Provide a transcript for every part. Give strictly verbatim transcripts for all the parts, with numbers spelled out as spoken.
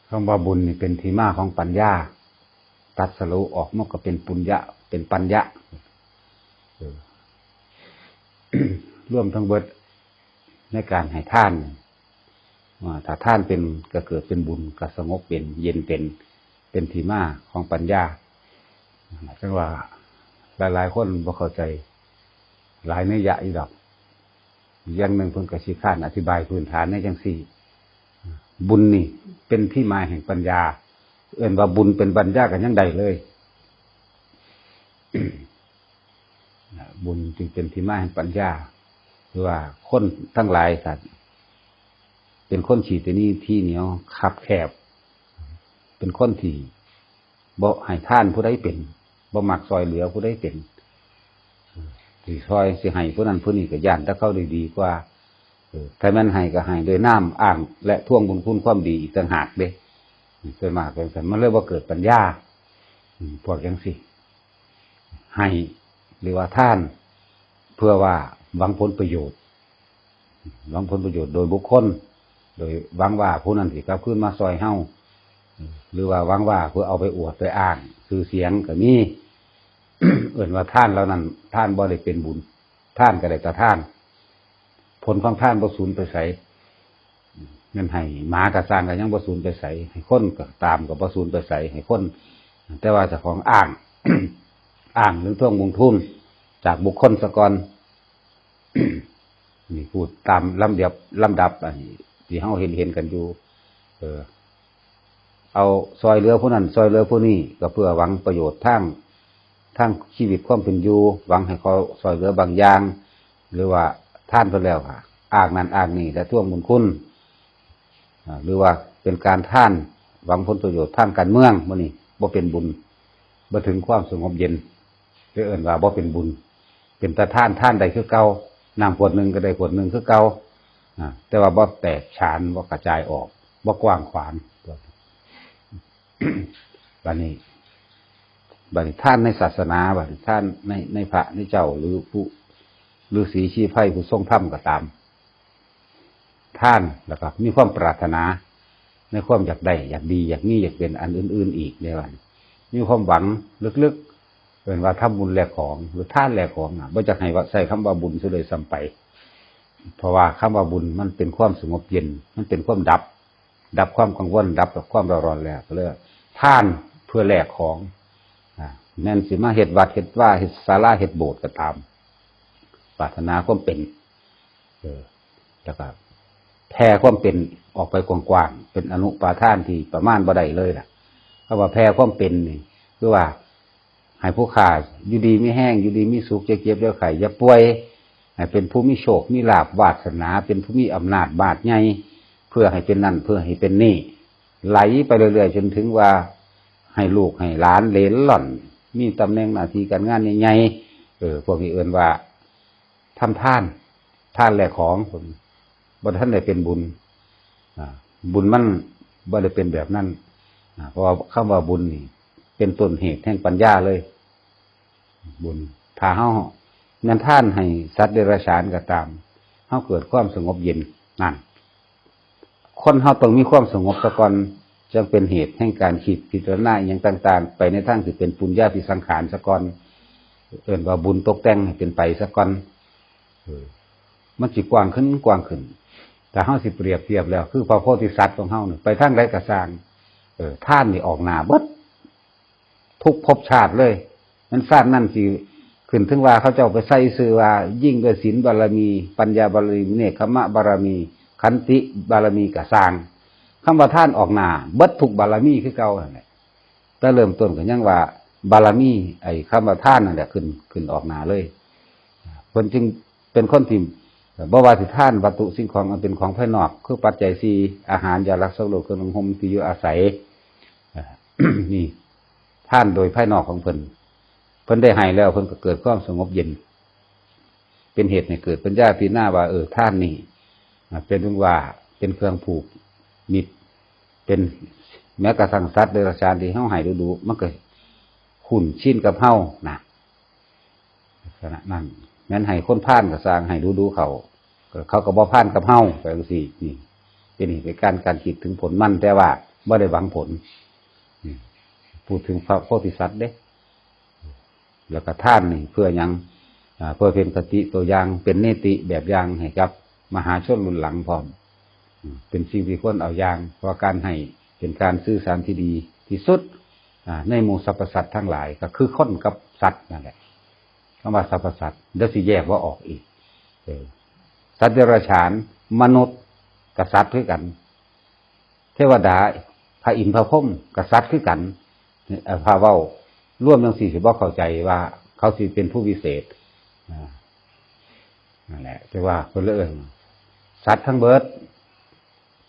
คำว่าบุญนี่เป็นที่มาของปัญญา ตรัสรู้ออกมันก็เป็นปุญญะ เป็นปัญญะ เออ รวมทั้งเบิดในการให้ทานนี่ อ่า ถ้าทานเป็นก็เกิดเป็นบุญ ก็สงบเป็น เย็นเป็น เป็นที่มาของปัญญา จั่งว่าหลายๆคนบ่เข้าใจ หลายนัยยะอยู่ดอก อย่างหนึ่งเพิ่นก็สิค้านอธิบายพื้นฐานในจั่งซี้ บุญนี่เป็นที่มาแห่งปัญญา เอิ้นว่าบุญเป็นปัญญากันยังได้เลย บุญจึงเป็นที่มาแห่งปัญญา คือว่าคนทั้งหลายสัตว์ เป็นคนขี้ตะหนีทีเหนียวคับแคบ เป็นคนที่บ่ให้ทานผู้ใดเป็น บ่มักซอยเหลือผู้ใดเป็น สิซอยสิให้ผู้นั้นผู้นี้ก็ย้านแต่เขาได้ดีกว่า เออ ถ้าแม่นให้ก็ให้โดยน้ำอ้างและทวงบุญคุณความดีอีกต่างหากเด้ ส่วนมากเป็นซั่น มันเลยบ่เกิดปัญญา อืม พวกจั่งซี้ ให้หรือว่าทาน เพื่อว่าหวังผลประโยชน์ หวังผลประโยชน์โดยบุคคล โดยหวังว่าผู้นั้นสิกลับคืนมาซอยเฮา หรือว่าหวังว่าเพื่อเอาไปอวดไปอ้างชื่อเสียงก็มี เอิ้นว่าทานเหล่านั้น ทานบ่ได้เป็นบุญ ทานก็ได้แต่ทาน ผลของทานบ่สูญไปไส แม่นให้หมาก็ซ่างก็ยังบ่สูญไปไส ให้คนก็ตามก็บ่สูญไปไส ให้คน แต่ว่าเจ้าของอ้าง อ้างหรือทวงบุญคุณจากบุคคลซะก่อน นี่พูดตามลำดับ ลำดับอันที่เฮาเห็นเห็นกันอยู่ เออ เอาซอยเหลือผู้นั้น ซอยเหลือผู้นี้ ก็เพื่อหวังประโยชน์ทาง ทางชีวิตความเป็นอยู่ หวังให้เขาซอยเหลือบางอย่าง หรือว่าทานไปแล้วค่ะ อ้างนั่นอ้างนี่และทวงบุญคุณ อ่า หรือว่าเป็นการทานหวังผลประโยชน์ทางการเมือง มื้อนี้บ่เป็นบุญ บ่ถึงความสงบเย็น เรียกเอิ้นว่าบ่เป็นบุญ เป็นแต่ทาน ทานได้คือเก่า น้ำขวดหนึ่งก็ได้ขวดหนึ่งคือเก่า อ่า แต่ว่าบ่แตกฉาน บ่กระจายออก บ่กว้างขวาง บัดนี้ บัดนี้ทานในศาสนา บัดนี้ทานใน ในพระในเจ้า หรือผู้ฤาษีชีไพรผู้ทรงธรรมก็ตาม ทานแล้วก็มีความปรารถนาในความอยากได้ อยากดี อยากมี อยากเป็นอันอื่นๆอีกในวัน มีความหวังลึกๆ เป็นว่าทำบุญแลกของ หรือทานแลกของน่ะ บ่อยากให้ว่าใช้คำว่าบุญซะเลยซ้ำไป เพราะว่าคำว่าบุญมันเป็นความสงบเย็น มันเป็นความดับ ดับความกังวล ดับความเร่าร้อนแล้ว ก็เลยว่าทานเพื่อแลกของ อ่า แม่นสิมาเฮ็ดวัด เฮ็ดวา เฮ็ดศาลา เฮ็ดโบสถ์ก็ตาม ปรารถนาความเป็น เออ แล้วก็แผ่ความเป็นออกไปกว้างๆ เป็นอนุปาทานที่ประมาณบ่ได้เลยล่ะ คำว่าแผ่ความเป็นนี่ คือว่าให้ผู้ข้าอยู่ดีมีแฮง อยู่ดีมีสุข อย่าเจ็บอย่าไข้ อย่าป่วย ให้เป็นผู้มีโชคมีลาภวาสนา เป็นผู้มีอำนาจบาดใหญ่ เพื่อให้เป็นนั่น เพื่อให้เป็นนี่ ไหลไปเรื่อยๆ จนถึงว่าให้ลูกให้หลานเหลนหล่อน มีตำแหน่งหน้าที่การงานใหญ่ๆ เออ พวกนี้เอิ้นว่าทำทาน ทานแลกของ บ่ทันได้เป็นบุญ อ่า บุญมันบ่ได้เป็นแบบนั้น อ่า เพราะว่าคำว่าบุญนี่เป็นต้นเหตุแห่งปัญญาเลย บุญ ถ้าเฮาแม่นทานให้สัตว์เดรัจฉานก็ตาม เฮาเกิดความสงบเย็น นั่น คนเฮาต้องมีความสงบซะก่อน จั่งเป็นเหตุแห่งการคิดพิจารณาอหย่างต่างๆ ไปในทางที่เป็นปุญญาภิสังขารซะก่อน เอิ้นว่าบุญตกแต่งให้เป็นไปซะก่อน เออ มันสิกว้างขึ้น กว้างขึ้น ถ้าเฮาสิเปรียบเทียบแล้ว คือพระโพธิสัตว์ของเฮานี่ ไปทางใดก็ซ่าง เออ ทานนี่ออกหน้าเบิด ทุกภพชาติเลย มันชาตินั่นสิขึ้นถึงว่าเขาเจ้าไปใส่ชื่อว่ายิ่งด้วยศีลบารมี ปัญญาบารมี เนกขมะบารมี ขันติบารมีก็ซ่าง คำว่าทานออกหน้าเบิดทุกบารมีคือเก่านั่นแหละ แต่เริ่มต้นก็ยังว่าบารมี ไอ้คำว่าทานนั่นแหละขึ้น ขึ้นออกหน้าเลย เพิ่นจึงเป็นคนที่บ่ว่าสิทานวัตถุสิ่งของอันเป็นของภายนอก คือปัจจัยสี่ อาหาร ยารักษาโรค เครื่องนุ่งห่ม ที่อยู่อาศัย อ่า นี่ ทานโดยภายนอกของเพิ่น เพิ่นได้ให้แล้วเพิ่นก็เกิดความสงบเย็น เป็นเหตุให้เกิดปัญญาพิจารณาว่า เออ ทานนี่ อ่า เป็นเรื่องว่า เป็นเครื่องผูกมิตร เป็นแม้กระทั่งสัตว์เดรัจฉานที่เฮาให้ดูๆ มันก็คุ้นชินกับเฮานะ ลักษณะนั้น แม้นให้คนพาลก็ซ่าง ให้ดูๆ เขา ก็เขาก็บ่พาลกับเฮา ไปจั่งซี้ นี่ เป็นเหตุให้การการคิดถึงผลมัน แต่ว่าบ่ได้หวังผล อืม พูดถึงพระโพธิสัตว์เด้ แล้วก็ทานนี่เพื่อหยัง อ่า เพื่อเป็นคติตัวอย่าง เป็นเนติแบบอย่างให้กับมหาชนรุ่นหลังพร้อม อืม เป็นสิ่งที่ควรเอาอย่าง เพราะการให้เป็นการสื่อสารที่ดีที่สุด อ่า ในหมู่สรรพสัตว์ทั้งหลาย ก็คือคนกับสัตว์นั่นแหละ คำว่าสรรพสัตว์ เดี๋ยวสิแยกว่าออกอีก เออ สัตว์เดรัจฉาน มนุษย์ กับสัตว์คือกัน เทวดา พระอินทร์พระพรหม กับสัตว์คือกัน เอ่อ พาเว้ารวมจังซี้สิบ่เข้าใจว่าเขาสิเป็นผู้วิเศษ อ่า นั่นแหละ แต่ว่าเพิ่นเลยเอิ้นสัตว์ทั้งเบิด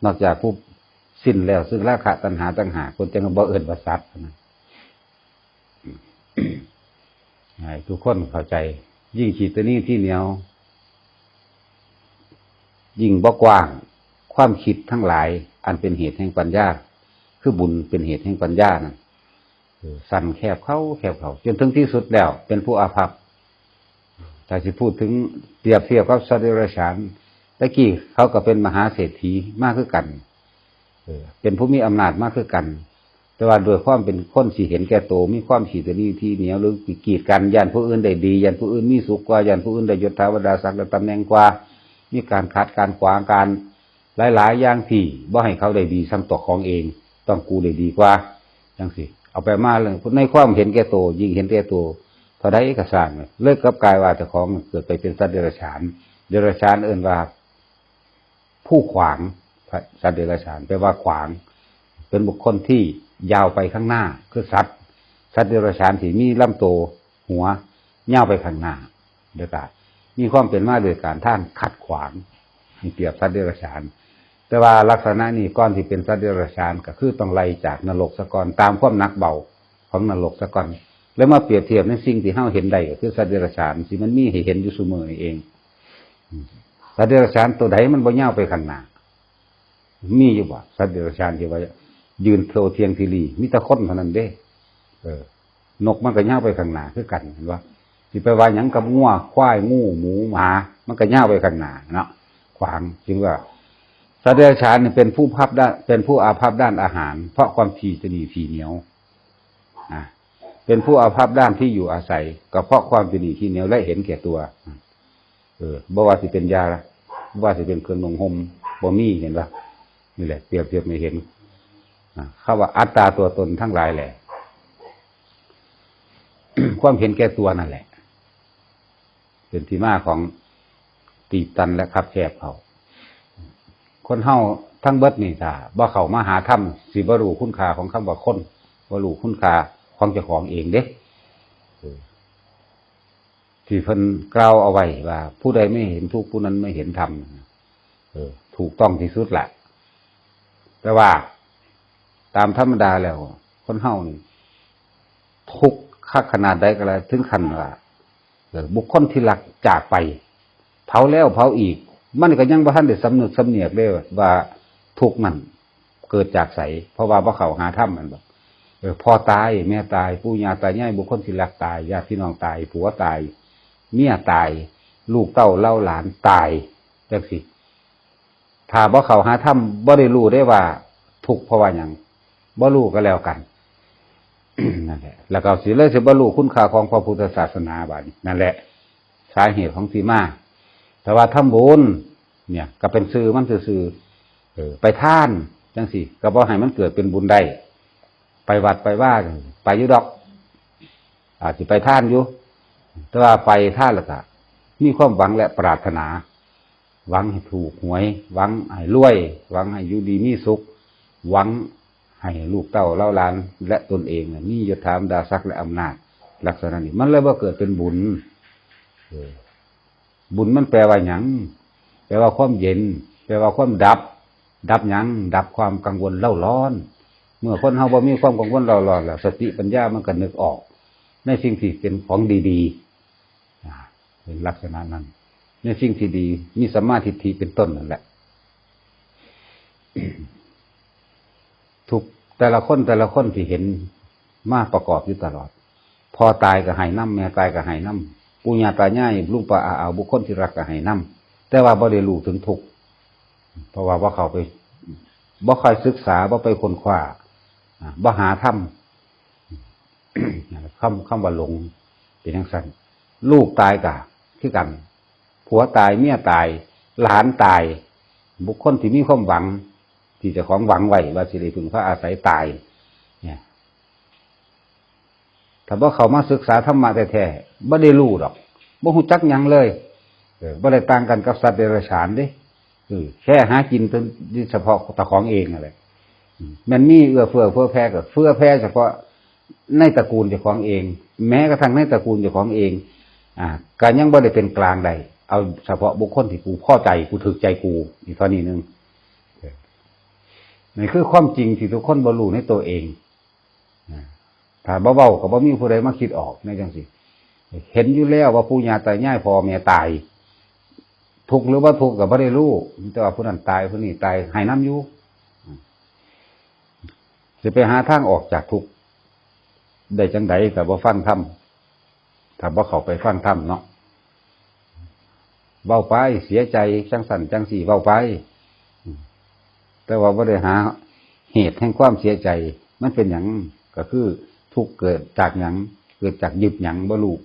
นอกจากผู้สิ้นแล้วซึ่งราคะตัณหาต่างหาก เพิ่นจั่งบ่เอิ้นว่าสัตว์นะ ให้ทุกคนเข้าใจ ยิ่งขีดตัวนี้ที่เหนียว ยิ่งบ่กว้าง ความคิดทั้งหลาย อันเป็นเหตุแห่งปัญญา คือบุญเป็นเหตุแห่งปัญญานั่น เออ สั้นแคบเข้า แคบเข้า จนถึงที่สุดแล้ว เป็นผู้อาภัพ ถ้าสิพูดถึงเปรียบเทียบกับสัตว์เดรัจฉาน ตะกี้เขาก็เป็นมหาเศรษฐีมาคือกัน เออ เป็นผู้มีอำนาจมาคือกัน แต่ว่าด้วยความเป็นคนสิเห็นแก่โต มีความขี้ตะหนี่ที่เหนียว หรือกีดกัน ย้านผู้อื่นได้ดี ย้านผู้อื่นมีสุขกว่า ย้านผู้อื่นได้ยศถาบรรดาศักดิ์และตำแหน่งกว่า มีการขัดการขวางการ หลายๆอย่างที่บ่ให้เขาได้ดีส่ำตัวของเอง ต้องกูได้ดีกว่า จังซี้ เอาไปมาเรื่องในความเห็นแก่โต ยิ่งเห็นแก่โต เท่าใดก็ซ่าง เลยกลับกลายว่าเจ้าของเกิดไปเป็นสัตว์เดรัจฉาน เดรัจฉานเอิ้นว่า ผู้ขวาง สัตว์เดรัจฉาน แปลว่าขวาง เป็นบุคคลที่ยาวไปข้างหน้า คือสัตว์ สัตว์เดรัจฉานที่มีลำโต หัว ยาวไปข้างหน้า แล้วก็มีความเป็นมาโดยการทางขัดขวาง นี่เปรียบสัตว์เดรัจฉาน แต่ว่าลักษณะนี้ก่อนที่เป็นสัตว์เดรัจฉาน ก็คือต้องไล่จากนรกซะก่อน ตามความหนักเบาของนรกซะก่อน แล้วมาเปรียบเทียบในสิ่งที่เฮาเห็นได้ ก็คือสัตว์เดรัจฉาน ที่มันมีให้เห็นอยู่ซุมื้อนี้เอง อืม สัตว์เดรัจฉานตัวใดมันบ่ยาวไปข้างหน้า มีอยู่บ่ สัตว์เดรัจฉานที่ว่ายืนโตเทียงทีลี มีแต่คนเท่านั้นเด้ เออ นกมันก็ยาวไปข้างหน้าคือกัน เห็นบ่ สิไปว่าหยังกับงัว ควาย งู หมู หมา มันก็ยาวไปข้างหน้าเนาะ ขวาง จึงว่า สัตว์เดรัจฉานนี่เป็นผู้ภัพด้าน เป็นผู้อาภัพด้านอาหาร เพราะความขี้ตะหนี่ที่เหนียว อ่ะ เป็นผู้อาภัพด้านที่อยู่อาศัย ก็เพราะความตะหนี่ที่เหนียวและเห็นแก่ตัว เออ บ่ว่าสิเป็นยา บ่ว่าสิเป็นเครื่องนุ่งห่ม บ่มี เห็นบ่ นี่แหละ เปรียบเทียบให้เห็น อ่ะ คำว่าอัตตาตัวตนทั้งหลายแหละ ความเห็นแก่ตัวนั่นแหละ เป็นที่มาของตีบตันและคับแคบเขา คนเฮาทั้งเบิดนี่ ถ้าบ่เข้ามาหาธรรม สิบ่รู้คุณค่าของคำว่าคน บ่รู้คุณค่าของเจ้าของเองเด้ เออ ที่เพิ่นกล่าวเอาไว้ว่า ผู้ใดไม่เห็นทุกข์ ผู้นั้นไม่เห็นธรรม เออ ถูกต้องที่สุดแหละ แต่ว่าตามธรรมดาแล้ว คนเฮานี่ ทุกข์คักขนาดใดก็แล้ว ถึงขั้นว่า เออ บุคคลที่รักจากไป เผาแล้วเผาอีก มันก็ยังบ่ทันได้สำนึกสำเนียกเลยว่าทุกข์นั่นเกิดจากไส เพราะว่าบ่เข้าหาธรรม แม่นบ่ เออ พ่อตาย แม่ตาย ปู่ย่าตายาย บุคคลที่รักตาย ญาติพี่น้องตาย ผัวตาย เมียตาย ลูกเต้าเหล่าหลานตาย จังซี้ ถ้าบ่เข้าหาธรรม บ่ได้รู้ได้ว่าทุกข์เพราะว่าหยัง บ่รู้ก็แล้วกัน นั่นแหละ แล้วก็สิเลยสิบ่รู้คุณค่าของพระพุทธศาสนา บาดนี้ นั่นแหละ สาเหตุของที่มา แต่ว่าทำบุญเนี่ย ก็เป็นชื่อมันซื่อๆ เออ ไปทาน จังซี้ ก็บ่ให้มันเกิดเป็นบุญได้ ไปวัดไปวา ไปอยู่ดอก อาจสิไปทานอยู่ แต่ว่าไปทานแล้วก็มีความหวังและปรารถนา หวังให้ถูกหวย หวังให้รวย หวังให้อยู่ดีมีสุข หวังให้ลูกเต้าเหล่าหลานและตนเองน่ะ มียศถาบรรดาศักดิ์และอำนาจ ลักษณะนี้ มันเลยบ่เกิดเป็นบุญ เออ บุญมันแปลว่าหยัง แปลว่าความเย็น แปลว่าความดับ ดับหยัง ดับความกังวลเร่าร้อน เมื่อคนเฮาบ่มีความกังวลเร่าร้อนแล้ว สติปัญญามันก็นึกออก ในสิ่งที่เป็นของดีๆ อ่า เป็นลักษณะนั้น ในสิ่งที่ดี มีสัมมาทิฏฐิเป็นต้นนั่นแหละ ทุกแต่ละคนแต่ละคนที่เห็นมาประกอบอยู่ตลอด พ่อตายก็ให้นำ แม่ตายก็ให้นำ ปู่ย่าตายาย ลุงป้าอาอาว บุคคลที่รักก็ให้นำ แต่ว่าบ่ได้รู้ถึงทุกข์ เพราะว่าบ่เข้าไป บ่ค่อยศึกษา บ่ไปค้นคว้า อ่า บ่หาธรรม คำ คำว่าหลง เป็นจั่งซั้น ลูกตายกะคือกัน ผัวตาย เมียตาย หลานตาย บุคคลที่มีความหวัง ที่เจ้าของหวังไว้ว่าสิได้พึ่งพาอาศัยตาย เนี่ย ถ้าบ่เข้ามาศึกษาธรรมะแท้ๆ บ่ได้รู้ดอก บ่ฮู้จักหยังเลย เออ บ่ได้ต่างกันกับสัตว์เดรัจฉานเด้ เออ แค่หากินแต่เฉพาะเจ้าของเองนั่นแหละ อืม แม่นมีเอื้อเฟื้อเผื่อแผ่ก็เผื่อแผ่เฉพาะในตระกูลเจ้าของเอง แม้กระทั่งในตระกูลเจ้าของเอง อ่า ก็ยังบ่ได้เป็นกลางได้ เอาเฉพาะบุคคลที่กูพอใจ กูถูกใจกู อีกเท่านี้หนึ่ง เออ นี่คือความจริงที่ทุกคนบ่รู้ในตัวเอง นะ ถ้าบ่เว้าก็บ่มีผู้ใดมาคิดออกในจั่งซี้ เห็นอยู่แล้วว่าปู่ย่าตายายพ่อแม่ตาย ทุกข์หรือบ่ทุกข์ก็บ่ได้รู้ แต่ว่าผู้นั้นตาย ผู้นี้ตาย ให้นำอยู่ สิไปหาทางออกจากทุกข์ได้จั่งใด ถ้าบ่ฟังธรรม ถ้าบ่เข้าไปฟังธรรมเนาะ เว้าไป เสียใจจั่งซั้นจั่งซี้ เว้าไป แต่ว่าบ่ได้หาเหตุแห่งความเสียใจ มันเป็นหยัง ก็คือทุกข์เกิดจากหยัง เกิดจากยึดหยังบ่รู้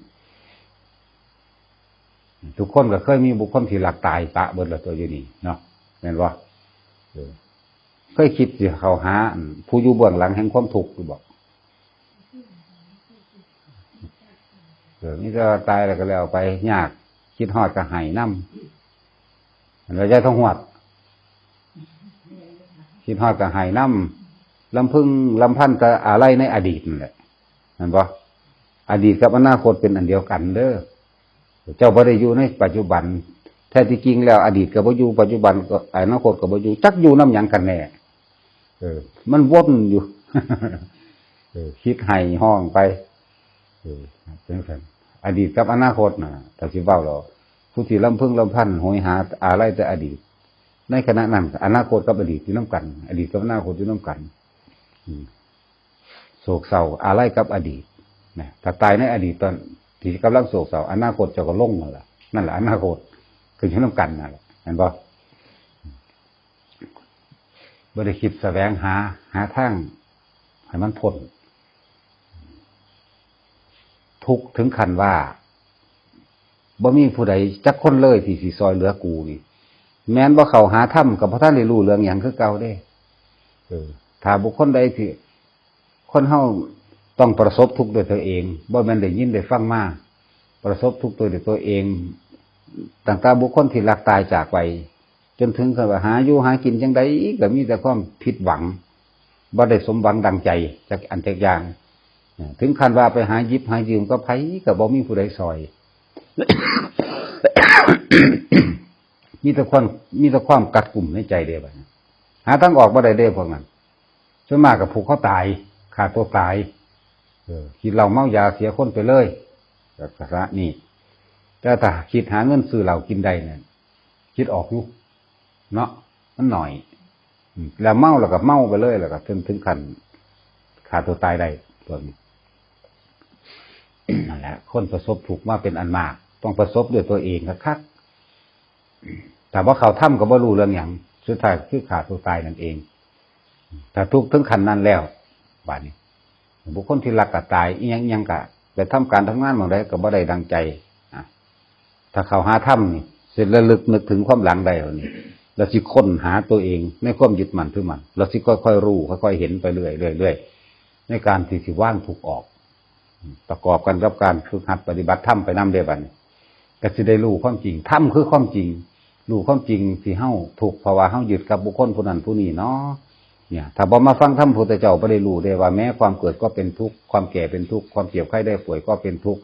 ทุกคนก็เคยมีบุคคลที่รักตายปะเบิดแล้วตัวอยู่นี่เนาะ แม่นบ่ เออ เคยคิดสิเข้าหาอันผู้อยู่เบื้องหลังแห่งความทุกข์อยู่บ่ เออ มีแต่ว่าตายแล้วก็แล้วไป ยาก คิดฮอดก็ไห้นำ อันว่าใจทองหวด คิดฮอดก็ไห้นำ ลำพึงลำพันแต่อาลัยในอดีตนั่นแหละ แม่นบ่ อดีตกับอนาคตเป็นอันเดียวกันเด้อ เจ้าบ่ได้อยู่ในปัจจุบัน แท้ที่จริงแล้วอดีตก็บ่อยู่ ปัจจุบันก็ อนาคตก็บ่อยู่ จักอยู่นำหยังกันแน่ เออ มันวนอยู่ เออ คิดไห้ฮ้องไป เออ จั่งซั้น อดีตกับอนาคตน่ะ ถ้าสิเว้าแล้ว ผู้ที่ลำพึงลำพันโหยหาอาลัยแต่อดีต ในขณะนั้นอนาคตกับอดีตอยู่นำกัน อดีตกับอนาคตอยู่นำกัน อืม โศกเศร้าอาลัยกับอดีตนะ ถ้าตายในอดีตตอนที่กำลังโศกเศร้า อนาคตเจ้าก็ลงนั่นล่ะ นั่นแหละอนาคต คืออยู่นำกันนั่นแหละ เห็นบ่ บ่ได้คิดแสวงหา หาทางให้มันพ้น ทุกข์ถึงขั้นว่า บ่มีผู้ใดจักคนเลยที่สิซอยเหลือกูนี่ แม่นบ่เข้าหาธรรมก็บ่ทันได้รู้เรื่องหยังคือเก่าเด้ เออ ถ้าบุคคลใดที่ คนเฮาต้องประสบทุกข์ด้วยตัวเอง บ่แม่นได้ยินได้ฟังมา ประสบทุกข์ด้วยตัวเอง ตั้งแต่บุคคลที่รักตายจากไป จนถึงขั้นว่าหาอยู่หากินจั่งใดก็มีแต่ความผิดหวัง บ่ได้สมหวังดังใจจักอันจักอย่าง ถึงขั้นว่าไปหาหยิบหายืมกับไผก็บ่มีผู้ใดซอย มีแต่ความ มีแต่ความกัดกุ่มในใจเด้บัดนี้ หาทางออกบ่ได้เด้พวกนั้น ส่วนมากก็ผูกคอตาย ฆ่าตัวตาย เออ กินเหล้าเมายาเสียคนไปเลย ลักษณะนี้ แต่ถ้าคิดหาเงินซื้อเหล้ากินได้เนี่ย คิดออกอยู่ เนาะ มันหน่อย อืม แล้วเมาแล้วก็เมาไปเลย แล้วก็ถึง ถึงขั้นฆ่าตัวตายได้ พวกนี้ นั่นแหละ คนประสบทุกข์มาเป็นอันมาก ต้องประสบด้วยตัวเองคักๆ ถ้าบ่เข้าธรรมก็บ่รู้เรื่องหยัง สุดท้ายคือฆ่าตัวตายนั่นเอง ถ้าทุกข์ถึงขั้นนั้นแล้ว บาดนี้ บุคคลที่รักก็ตาย อิหยัง อิหยังก็ไปทำการทำงานหม่องใดก็บ่ได้ดังใจ อ่ะ ถ้าเข้าหาธรรมนี่ เสร็จแล้วระลึกนึกถึงความหลังได้แล้วนี่ แล้วสิค้นหาตัวเองในความยึดมั่นถือมั่น แล้วสิค่อยๆรู้ ค่อยๆเห็นไปเรื่อยๆเรื่อยๆ ในการที่สิวางทุกข์ออก ประกอบกันกับการฝึกหัดปฏิบัติธรรมไปนำเด้บัดนี้ ก็สิได้รู้ความจริง ธรรมคือความจริง รู้ความจริงที่เฮาทุกข์เพราะว่าเฮายึดกับบุคคลผู้นั้นผู้นี้เนาะ เนี่ย ถ้าบ่มาฟังธรรมพุทธเจ้าบ่ได้รู้เด้ว่าแม้ความเกิดก็เป็นทุกข์ ความแก่เป็นทุกข์ ความเจ็บไข้ได้ป่วยก็เป็นทุกข์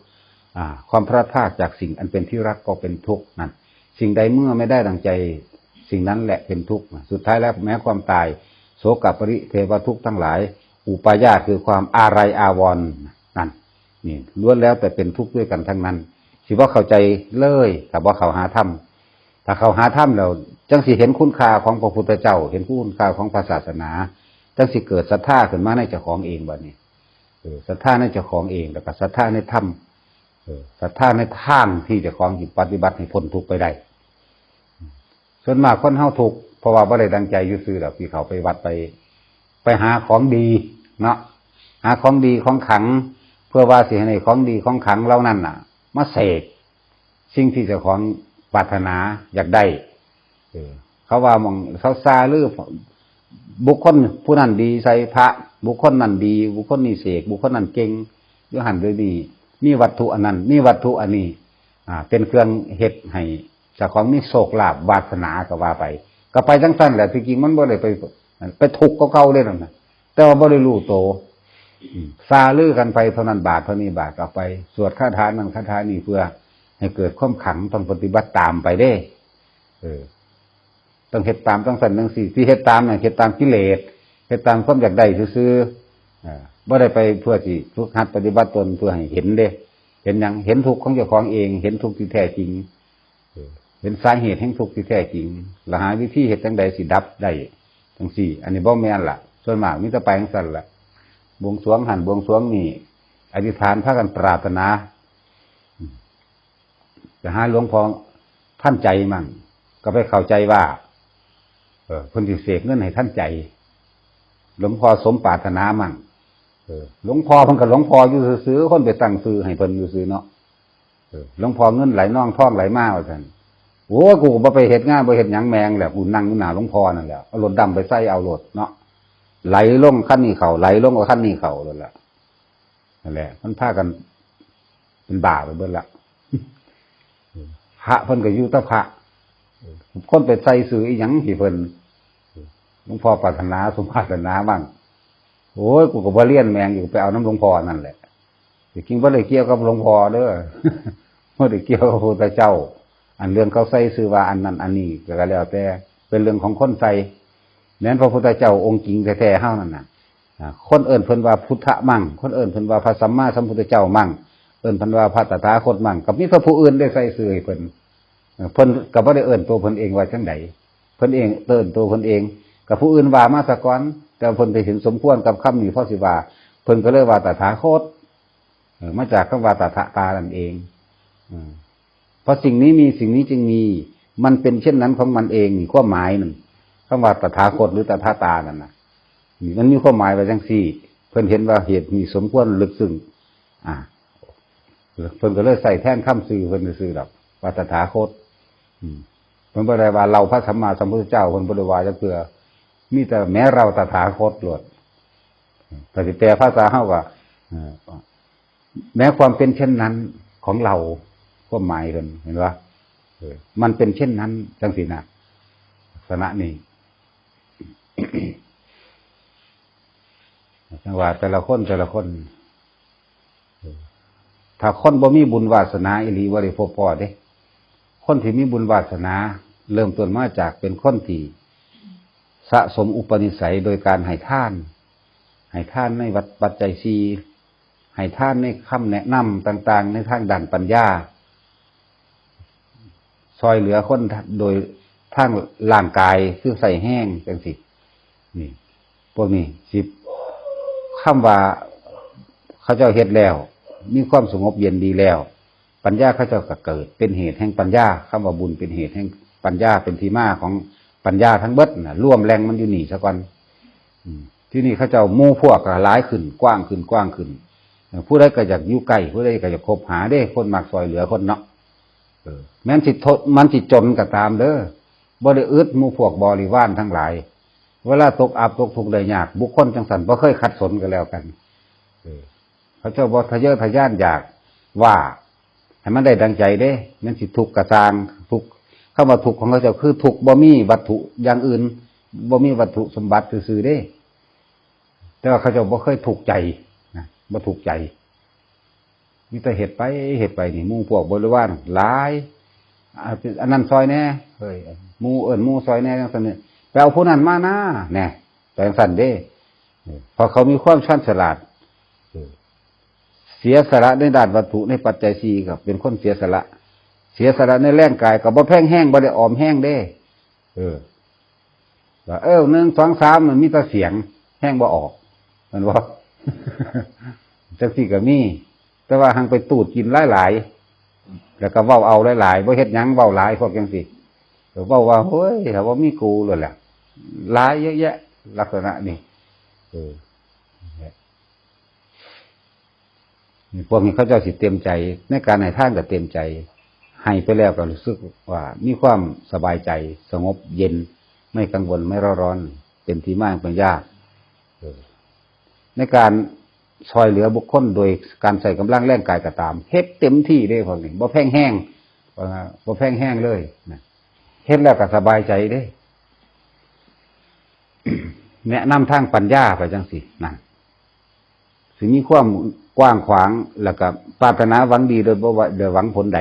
อ่า ความพลัดพรากจากสิ่งอันเป็นที่รักก็เป็นทุกข์นั่น สิ่งใดเมื่อไม่ได้ดังใจ สิ่งนั้นแหละเป็นทุกข์ สุดท้ายแล้วแม้ความตาย โสกะปริเทวทุกข์ทั้งหลาย อุปาญาตคือความอาลัยอาวรณ์นั่น นี่ล้วนแล้วแต่เป็นทุกข์ด้วยกันทั้งนั้น สิบ่เข้าใจเลย ถ้าบ่เข้าหาธรรม ถ้าเข้าหาธรรมแล้ว จั่งสิเห็นคุณค่าของพระพุทธเจ้า เห็นคุณค่าของพระศาสนา จั่งสิเกิดศรัทธาขึ้นมาในเจ้าของเองบัดนี้ เออ ศรัทธาในเจ้าของเอง แล้วก็ศรัทธาในธรรม เออ ศรัทธาในทางที่เจ้าของสิปฏิบัติให้พ้นทุกข์ไปได้ ส่วนมากคนเฮาทุกข์ เพราะว่าบ่ได้ดังใจซื่อๆดอกที่เขาไปวัดไป ไปหาของดีเนาะ หาของดีของขลัง เพื่อว่าสิให้ได้ของดีของขลังเหล่านั้นน่ะ มาเสกสิ่งที่เจ้าของปรารถนาอยากได้ เออ เขาว่าหม่องเขาซาลือ บุคคลผู้นั้นดีใส่พระ บุคคลนั้นดี บุคคลนี้เสก บุคคลนั้นเก่ง อยู่หั่นอยู่นี่ มีวัตถุอันนั้น มีวัตถุอันนี้ อ่า เป็นเครื่องเฮ็ดให้เจ้าของมีโชคลาภวาสนาก็ว่าไป ก็ไปจังซั่นแหละ ที่จริงมันบ่ได้ไป ไปทุกข์กว่าเก่าเด้นั่นน่ะ แต่ว่าบ่ได้รู้โต อืม ซาลือกันไปเท่านั้นบาทเท่านี้บาท ก็ไปสวดคาถานั้นคาถานี้เพื่อให้เกิดความขลัง ต้องปฏิบัติตามไปเด้ เออ ต้องเฮ็ดตามจังซั่นจังซี่ ที่เฮ็ดตามน่ะ เฮ็ดตามกิเลส เฮ็ดตามความอยากได้ซื่อๆ อ่า บ่ได้ไปเพื่อสิฝึกหัดปฏิบัติตนเพื่อให้เห็นเด้ เห็นหยัง เห็นทุกข์ของเจ้าของเอง เห็นทุกข์ที่แท้จริง เออ เห็นสาเหตุแห่งทุกข์ที่แท้จริง แล้วหาวิธีเฮ็ดจั่งใดสิดับได้จั่งซี้ อันนี้บ่แม่นล่ะ ส่วนมากมีแต่ไปจั่งซั่นล่ะ บวงสรวงหั่นบวงสรวงนี่ อธิษฐานพากันปรารถนา อืม จะหาหลวงพ่อทันใจมั่ง ก็ไปเข้าใจว่า เออ เพิ่นสิเสกเงินให้ทันใจ หลวงพ่อสมปรารถนามั่ง เออ หลวงพ่อเพิ่นก็หลวงพ่ออยู่ซื่อๆ คนไปตั้งชื่อให้เพิ่นอยู่ซื่อเนาะ เออ หลวงพ่อเงินไหลนองทองไหลมาว่าซั่น โอ้ย กูก็บ่ไปเฮ็ดงานบ่เฮ็ดหยังแม่งแหละ กูนั่งอยู่หน้าหลวงพ่อนั่นแหละ เอารถดำไปใส่เอารถเนาะ ไหลลงคันนี้เข้า ไหลลงเอาคันนี้เข้าโลดล่ะ นั่นแหละ มันพากันเป็นบ้าไปเบิดละ พระเพิ่นก็อยู่แต่พระ คนไปใส่ซื่ออีหยังให้เพิ่น หลวงพ่อปรารถนาสมปรารถนามั่ง โอ้ย กูก็บ่เรียนแม่งอยู่ ไปเอานำหลวงพ่อนั่นแหละ ที่จริงบ่ได้เกี่ยวกับหลวงพ่อเด้อ บ่ได้เกี่ยวกับพระพุทธเจ้า อันเรื่องเขาใส่ซื่อว่าอันนั้นอันนี้ก็แล้วแต่ เป็นเรื่องของคนใส่ แม่นพระพุทธเจ้าองค์จริงแท้ๆเฮานั่นน่ะ อ่า คนเอิ้นเพิ่นว่าพุทธะมั่ง คนเอิ้นเพิ่นว่าพระสัมมาสัมพุทธเจ้ามั่ง เอิ้นเพิ่นว่าพระตถาคตมั่ง ก็มีแต่ผู้อื่นได้ใส่ชื่อให้เพิ่น เอ่อ เพิ่นก็บ่ได้เอิ้นตัวเพิ่นเองว่าจั่งใด เพิ่นเองเอิ้นตัวเพิ่นเอง ก็ผู้อื่นว่ามาซะก่อน แต่เพิ่นไปเห็นสมควรกับคำนี้ เพราะสิว่า เพิ่นก็เลยว่าตถาคต เอ่อ มาจากคำว่าตถะตานั่นเอง อืม เพราะสิ่งนี้มี สิ่งนี้จึงมี มันเป็นเช่นนั้นของมันเอง นี่ความหมายนั่น คำว่าตถาคตหรือตถะตานั่นน่ะ นี่มันมีความหมายว่าจั่งซี้ เพิ่นเห็นว่าเหตุนี้สมควรลึกซึ้ง อ่า เพิ่นก็เลยใส่แทนคำชื่อเพิ่นซื่อๆดอก ว่าตถาคต อืม เพิ่นบ่ได้ว่าเราพระสัมมาสัมพุทธเจ้า เพิ่นบ่ได้ว่าจักเทื่อ มีแต่แม้เราตถาคตโลด แต่สิแปลภาษาเฮาก็ เอ่อ แม้ความเป็นเช่นนั้นของเรา ความหมายเพิ่น เห็นบ่ เออ มันเป็นเช่นนั้นจั่งซี้นะ ลักษณะนี้ จั่งว่าแต่ละคนแต่ละคน เออ ถ้าคนบ่มีบุญวาสนาอีหลีบ่ได้พบพ้อเด้ คนที่มีบุญวาสนา เริ่มต้นมาจากเป็นคนที่สะสมอุปนิสัยโดยการให้ทาน ให้ทานในวัต ปัจจัยสี่ ให้ทานในคำแนะนำต่างๆ ในทางด้านปัญญา ซอยเหลือคนโดยทางร่างกายคือใส่แฮงจั่งซี้ นี่ พวกนี้สิ คำว่าเขาเจ้าเฮ็ดแล้ว มีความสงบเย็นดีแล้ว ปัญญาเขาเจ้าก็เกิด เป็นเหตุแห่งปัญญา คำว่าบุญเป็นเหตุแห่งปัญญา เป็นที่มาของปัญญาทั้งเบิดน่ะ รวมแหล่งมันอยู่นี่ซะก่อน อืม ที่นี่เขาเจ้าหมู่พวกก็หลายขึ้น กว้างขึ้น กว้างขึ้น เอ่อ ผู้ใดก็อยากอยู่ใกล้ ผู้ใดก็อยากคบหาเด้ คนมักซอยเหลือคนเนาะ เออ แม้นสิทน มันสิจนก็ตามเด้อ บ่ได้อึดหมู่พวกบริวารทั้งหลาย เวลาตกอับตกทุกข์ได้ยาก บุคคลจั่งซั่นบ่เคยขัดสนก็แล้วกัน เออ เขาเจ้าบ่ทะเยอทะยานอยากว่าให้มันได้ดังใจเด้ แม้นสิทุกข์ก็ซ่าง ทุกข์ คำว่าทุกข์ของเขาเจ้าคือทุกข์บ่มีวัตถุอย่างอื่น บ่มีวัตถุสมบัติซื่อๆเด้ แต่ว่าเขาเจ้าบ่เคยทุกข์ใจนะ บ่ทุกข์ใจ มีแต่เฮ็ดไป เฮ็ดไปนี่ หมู่พวกบริวารหลาย อ่า อันนั้นซอยแหน่ เฮ้ย หมู่เอิ้นหมู่ซอยแหน่ จั่งซั่นนี่ ไปเอาผู้นั้นมานะ แหน่ ไปจั่งซั่นเด้ เออ เพราะเขามีความชาญฉลาด เออ เสียสละในด้านวัตถุในปัจจัยสี่ก็เป็นคนเสียสละ เสียสละในแรงกายก็บ่แพงแฮง บ่ได้ออมแฮงเด้ เออ ว่า เออ หนึ่ง สอง สาม มันมีแต่เสียง แฮงบ่ออก แม่นบ่ จั่งซี้ก็มี แต่ว่าหังไปตูดกินหลายๆ แล้วก็เว้าเอาหลายๆ บ่เฮ็ดหยัง เว้าหลายพวกจั่งซี้ ก็บอกว่าเฮ้ยถ้าว่ามีกูเลยแหละหลายเยอะแยะ ลักษณะนี้ เออ นี่พวกนี้เขาเจ้าสิเต็มใจ ในการให้ทานก็เต็มใจ ให้ไปแล้วก็รู้สึกว่ามีความสบายใจ สงบเย็น ไม่กังวลไม่เร่าร้อน เป็นที่มาแห่งปัญญา เออ ในการช่วยเหลือบุคคลโดยการใช้กำลังแรงกายก็ตาม เฮ็ดเต็มที่เด้พวกนี้ บ่แพงแฮง ว่าบ่แพงแฮงเลยนะ เฮ็ดแล้วก็สบายใจเด้ แนะนำทางปัญญาไปจังซี่นั่น สิมีความกว้างขวาง แล้วก็ปรารถนาหวังดีโดยบ่ว่า โดยหวังผลใด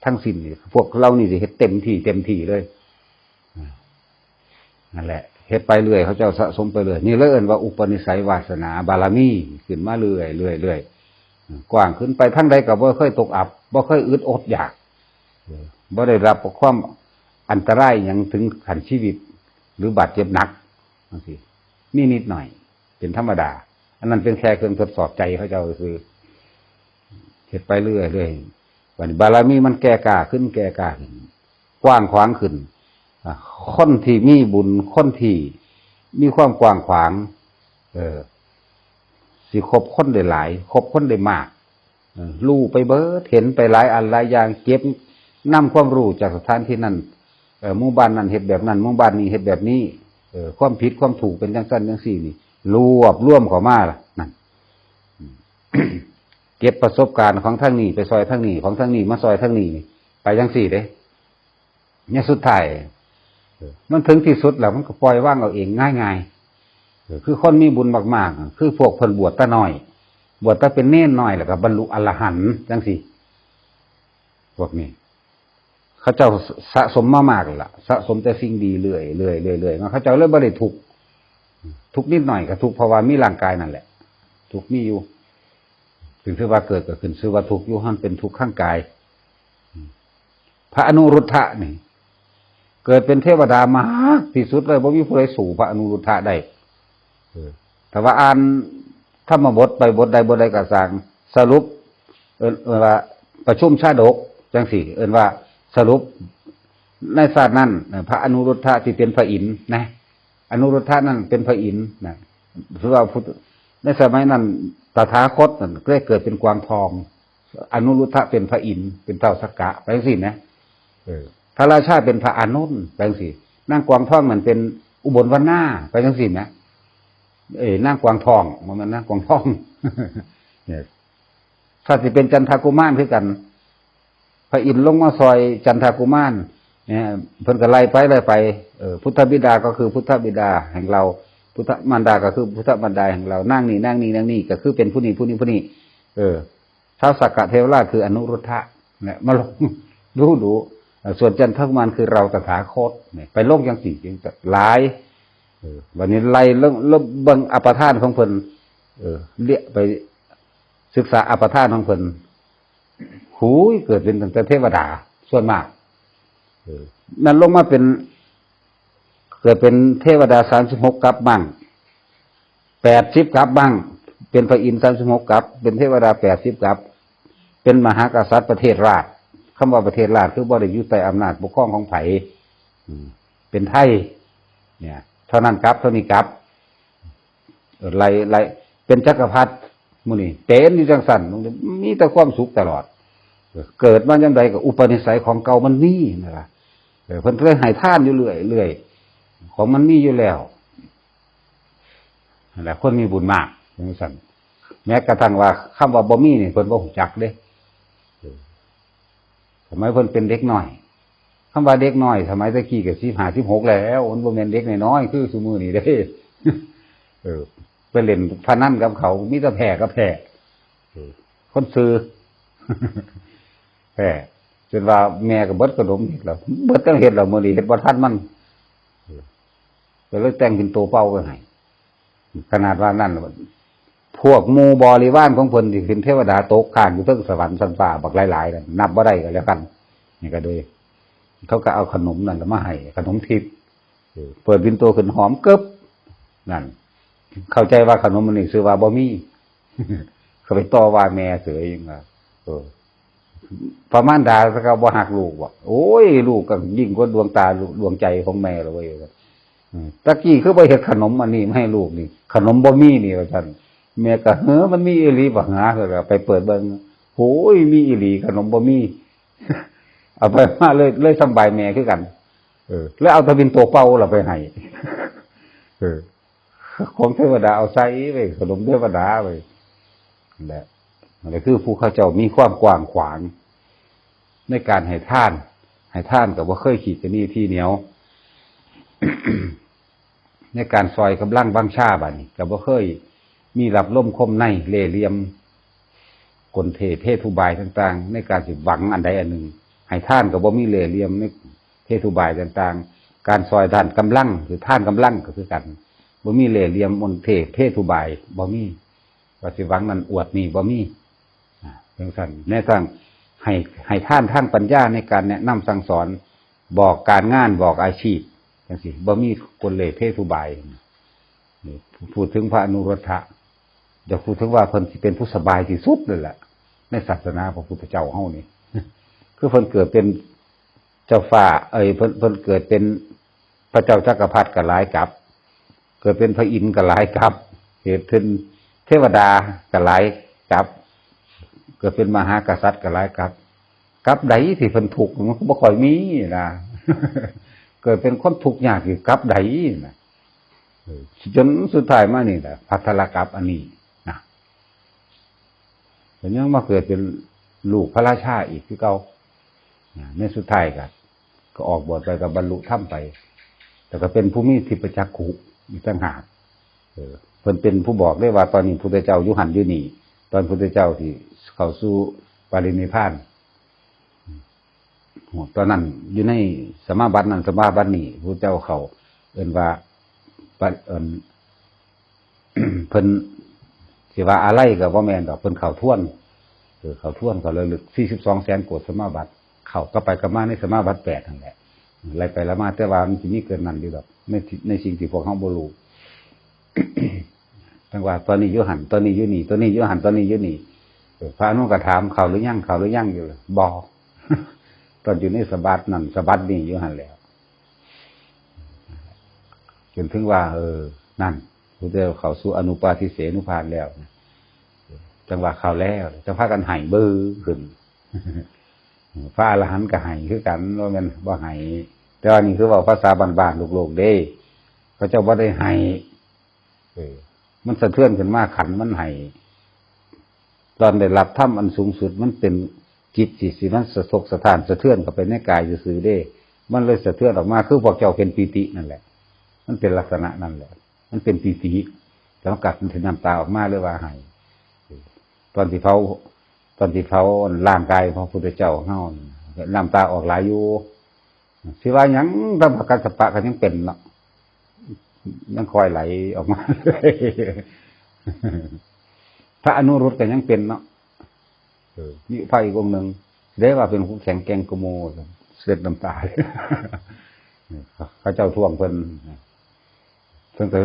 ทั้งสิ้นนี่ พวกเรานี่สิเฮ็ดเต็มที่ เต็มที่เลย นั่นแหละ เฮ็ดไปเรื่อย เขาเจ้าสะสมไปเรื่อย นี่เลยเอิ้นว่าอุปนิสัยวาสนาบารมี ขึ้นมาเรื่อย เรื่อย เรื่อย กว้างขึ้นไปทางใดก็บ่เคยตกอับ บ่เคยอึดอดอยาก เออ บ่ได้รับความอันตรายหยังถึงขั้นชีวิต หรือบาดเจ็บหนัก จังซี้ มีนิดหน่อย เป็นธรรมดา อันนั้นเป็นแค่เครื่องทดสอบใจเขาเจ้าซื่อ เฮ็ดไปเรื่อย เรื่อย บัดนี้บารมีมันแก่กล้าขึ้น แก่กล้าขึ้น กว้างขวางขึ้น อ่ะ คนที่มีบุญ คนที่มีความกว้างขวาง เออ สิคบคนได้หลาย คบคนได้มาก เออ รู้ไปเบิด เห็นไปหลายอันหลายอย่าง เก็บนำความรู้จากสถานที่นั้น เออ หมู่บ้านนั้นเฮ็ดแบบนั้น หมู่บ้านนี้เฮ็ดแบบนี้ เออ ความผิดความถูกเป็นจังซั่นจังซี่นี่ รวบรวมเข้ามาล่ะ นั่น อืม เก็บประสบการณ์ของทางนี้ไปซอยทางนี้ ของทางนี้มาซอยทางนี้นี่ ไปจังซี่เด้ เนี่ยสุดท้าย เออ มันถึงที่สุดแล้วมันก็ปล่อยวางเอาเองง่ายๆ เออ คือคนมีบุญมากๆ คือพวกเพิ่นบวชแต่น้อย บวชแต่เป็นเณรน้อยแล้วก็บรรลุอรหันต์จังซี่ พวกนี้ เขาเจ้าสะสมมามากแล้วล่ะ สะสมแต่สิ่งดีเรื่อยๆ เรื่อยๆ เรื่อยๆ มา เขาเจ้าเลยบ่ได้ทุกข์ ทุกข์นิดหน่อยก็ทุกข์เพราะว่ามีร่างกายนั่นแหละ ทุกข์มีอยู่ ถึงชื่อว่าเกิดก็ขึ้นชื่อว่าทุกข์อยู่ มันเป็นทุกข์ข้างกาย พระอนุรุทธะนี่ เกิดเป็นเทวดามากที่สุดเลย บ่มีผู้ใดสู้พระอนุรุทธะได้ เออ ถ้าว่าอ่านธรรมบทไปบทใดบทใดก็ซ่าง สรุป เอิ้น เอิ้นว่าประชุมชาดก จังซี่ เอิ้นว่าสรุป ในชาตินั้น พระอนุรุทธะที่เป็นพระอินทร์นะ อนุรุทธะนั่นเป็นพระอินทร์นะ ถือว่าพุทธ ในสมัยนั้น ตถาคตนั่นได้เกิดเป็นกวางทอง อนุรุทธะเป็นพระอินทร์ เป็นท้าวสักกะ ไปจังซี่นะ เออ พระราชาเป็นพระอานนท์ ไปจังซี่ นางกวางทองนั่นเป็นอุบลวรรณา ไปจังซี่นะ เอ้ย นางกวางทอง บ่แม่นนางกวางทอง เนี่ย ถ้าสิเป็นจันทกุมารคือกัน พระอินทร์ลงมาซอยจันทกุมาร เนี่ย เพิ่นก็ไล่ไป ไล่ไป เออ พุทธบิดาก็คือพุทธบิดาแห่งเรา พุทธมารดาก็คือพุทธมารดาแห่งเรา นางนี่ นางนี่ นางนี่ ก็คือเป็นผู้นี้ ผู้นี้ ผู้นี้ เออ ท้าวสักกะเทวราชคืออนุรุทธะ เนี่ย มาลง ดูดู เอ่อ ส่วนจันทกุมารคือเราตถาคต เนี่ย ไปลงจังซี่ จังหลาย เออ วันนี้ไล่เรื่อง เรื่องเบิ่งอัปทานของเพิ่น เออ เรียกไปศึกษาอัปทานของเพิ่น หูย เกิดเป็นตั้งแต่เทวดา ส่วนมาก เออ นั่นลงมาเป็น เกิดเป็นเทวดาสามสิบหกกัปบ้าง แปดสิบกัปบ้าง เป็นพระอินทร์สามสิบหกกัป เป็นเทวดาแปดสิบกัป เป็นมหากษัตริย์ประเทศราช คำว่าประเทศราชคือบ่ได้อยู่ใต้อำนาจปกครองของไผ อืม เป็นไทย เนี่ย เท่านั้นกัป เท่านี้กัป เออ ไล่ ไล่ เป็นจักรพรรดิ หมู่นี้ เป็นอยู่จังซั่น มีแต่ความสุขตลอด เออ เกิดมาจังใดก็อุปนิสัยของเก่ามันมีนั่นล่ะ เออ เพิ่นเลยให้ทานอยู่เรื่อยๆ ของมันมีอยู่แล้ว นั่นแหละ คนมีบุญมาก จังซั่น แม้กระทั่งว่าคำว่าบ่มีนี่ เพิ่นบ่ฮู้จักเด้ เออ สมัยเพิ่นเป็นเด็กน้อย คำว่าเด็กน้อย สมัยตะกี้ก็สิบห้า สิบหกแล้ว มันบ่แม่นเด็กน้อยๆ คือซุมื้อนี้เด้ เออ ไปเล่นพนันกับเขา มีแต่แพ้กับแพ้ เออ คนซื่อ แพ้ จนว่าแม่ก็เบิดขนมเฮ็ดแล้ว เบิดแนวเฮ็ดแล้ว มื้อนี้เฮ็ดบ่ทันมัน เออ ก็เลยแต่งเป็นโตเป่าไปให้ ขนาดว่านั่น พวกหมู่บริวารของเพิ่นที่เป็นเทวดาตกค้างอยู่เทิงสวรรค์ชั้นฟ้าบักหลายๆ นั่น นับบ่ได้ก็แล้วกัน นี่ก็โดย เขาก็เอาขนมนั่นล่ะมาให้ ขนมทิพย์ เออ เปิดเป็นโตขึ้นหอมกึบ นั่น เข้าใจว่าขนมอันนี้ชื่อว่าบ่มี เขาไปต่อว่าแม่เสยยังว่า เออ ประมาณด่าซะก็บ่ฮักลูกบ่ โอ้ย ลูกก็ยิ่งกว่าดวงตาดวงใจของแม่เลยเว้ย อืม ตะกี้คือบ่เฮ็ดขนมอันนี้มาให้ลูกนี่ ขนมบ่มีนี่ ว่าซั่น แม่ก็ เฮ้อ มันมีอีหลีบ่หา ก็ไปเปิดเบิ่ง โอ้ย มีอีหลี ขนมบ่มี เอาไปมาเลย เลยสำบายแม่คือกัน เออ แล้วเอาตะบินโตเป่าล่ะไปให้ เออ ของเทวดาเอาใส่ไว้ ขนมเทวดาไว้ นั่นแหละ นั่นแหละคือผู้เขาเจ้ามีความกว้างขวาง ในการให้ทาน ให้ทานก็บ่เคยขี้ตะหนี่ตี้เหนียว ในการซอยกำลังวังชาบาดนี้ ก็บ่เคยมีลับลมคมในเล่ห์เหลี่ยม กลเทเทศอุบายต่างๆ ในการสิหวังอันใดอันหนึ่ง ให้ทานก็บ่มีเล่ห์เหลี่ยมในเทศอุบายต่างๆ การซอยด้านกำลัง หรือทานกำลังก็คือกัน บ่มีเล่ห์เหลี่ยมมนเทเทศอุบาย บ่มี ว่าสิหวังนั่นอวดนี่ บ่มี อ่า จังซั่น แม้กระทั่งให้ ให้ทานทางปัญญาในการแนะนำสั่งสอน บอกการงาน บอกอาชีพ จังซี้ บ่มีกลเล่ห์เทศอุบาย นี่ พูดถึงพระอนุรุทธะ อยากพูดถึงว่าเพิ่นสิเป็นผู้สบายที่สุดเลยแหละ ในศาสนาพระพุทธเจ้าเฮานี่ คือเพิ่นเกิดเป็นเจ้าฟ้า เอ้ย เพิ่น เพิ่นเกิดเป็นพระเจ้าจักรพรรดิก็หลายกับ เกิดเป็นพระอินทร์ก็หลายกับ เกิดเป็นเทวดาก็หลายกับ เกิดเป็นมหากษัตริย์ก็หลายกับ กับใดที่เพิ่นทุกข์มันก็บ่ค่อยมีนะ เกิดเป็นคนทุกข์ยากอยู่กับใดนะ เออ จนสุดท้ายมานี่แหละ พัทรกับอันนี้นะ เพิ่นยังมาเกิดเป็นลูกพระราชาอีกคือเก่า นะ ในสุดท้ายก็ ก็ออกบวชไปก็บรรลุธรรมไป แต่ก็เป็นผู้มีทิพยจักขุอีกต่างหาก เออ เพิ่นเป็นผู้บอกได้ว่าตอนนี้พุทธเจ้าอยู่หั่นอยู่นี่ ตอนพุทธเจ้าที่เข้าสู่ปรินิพพาน ตอนนั้นอยู่ในสมาบัตินั้นสมาบัตินี้ พุทธเจ้าเข้า เอิ้นว่า ปะ เอิ้น เพิ่นสิว่าอะไรก็บ่แม่นดอก เพิ่นเข้าทวน เออ เข้าทวน เข้าระลึก สี่สิบสองแสนโกฏสมาบัติ เข้ากลับไปกลับมาในสมาบัติแปดนั่นแหละ ไล่ไปไล่มา แต่ว่ามันสิมีเกินนั้นอยู่ดอก ในที่ ในสิ่งที่พวกเฮาบ่รู้ จั่งว่าตอนนี้อยู่หั่น ตอนนี้อยู่นี่ ตอนนี้อยู่หั่น ตอนนี้อยู่นี่ เออ พระอนุนก็ถาม เข้าหรือยัง เข้าหรือยังอยู่เลย บ่ ตอนอยู่ในสะบัดนั่นสะบัดนี่อยู่หั่นแหล้ว จนถึงว่า เออ นั่น พุทธเจ้าเข้าสู่อนุปาทิเสสนุพพานแล้วนะ จั่งว่าเข้าแล้ว จั่งพากันไห้เบ้อขึ้น พระอรหันต์ก็ไห้คือกัน บ่แม่นบ่ไห้ แต่ว่านี่คือเว้าภาษาบ้านๆ โลกๆ เด้ เขาเจ้าบ่ได้ไห้ เออ มันสะเทือนขึ้นมา ขันมันไห้ ตอนได้รับธรรมอันสูงสุด มันเป็นจิตที่สิมันสะทกสะท้านสะเทือนเข้าไปในกายซื่อๆ เด้ มันเลยสะเทือนออกมา คือพวกเจ้าเป็นปีตินั่นแหละ มันเป็นลักษณะนั่นแหละ มันเป็นปีติ แล้วมันกัดมันถึงน้ำตาออกมาเลยว่าไห้ ตอนที่เผา ตอนที่เผาร่างกายพระพุทธเจ้าเฮา น้ำตาออกหลายอยู่ สิว่าหยัง พระกัสสปะก็ยังเป็นเนาะ ยังคอยไหลออกมา พระอนุรุทธก็ยังเป็นเนาะ เออ มีพระอีกองค์หนึ่ง ได้ว่าเป็นผู้แข็งแกร่งกว่าหมู่ เช็ดน้ำตา เขาเจ้าทวงเพิ่น เพิ่นก็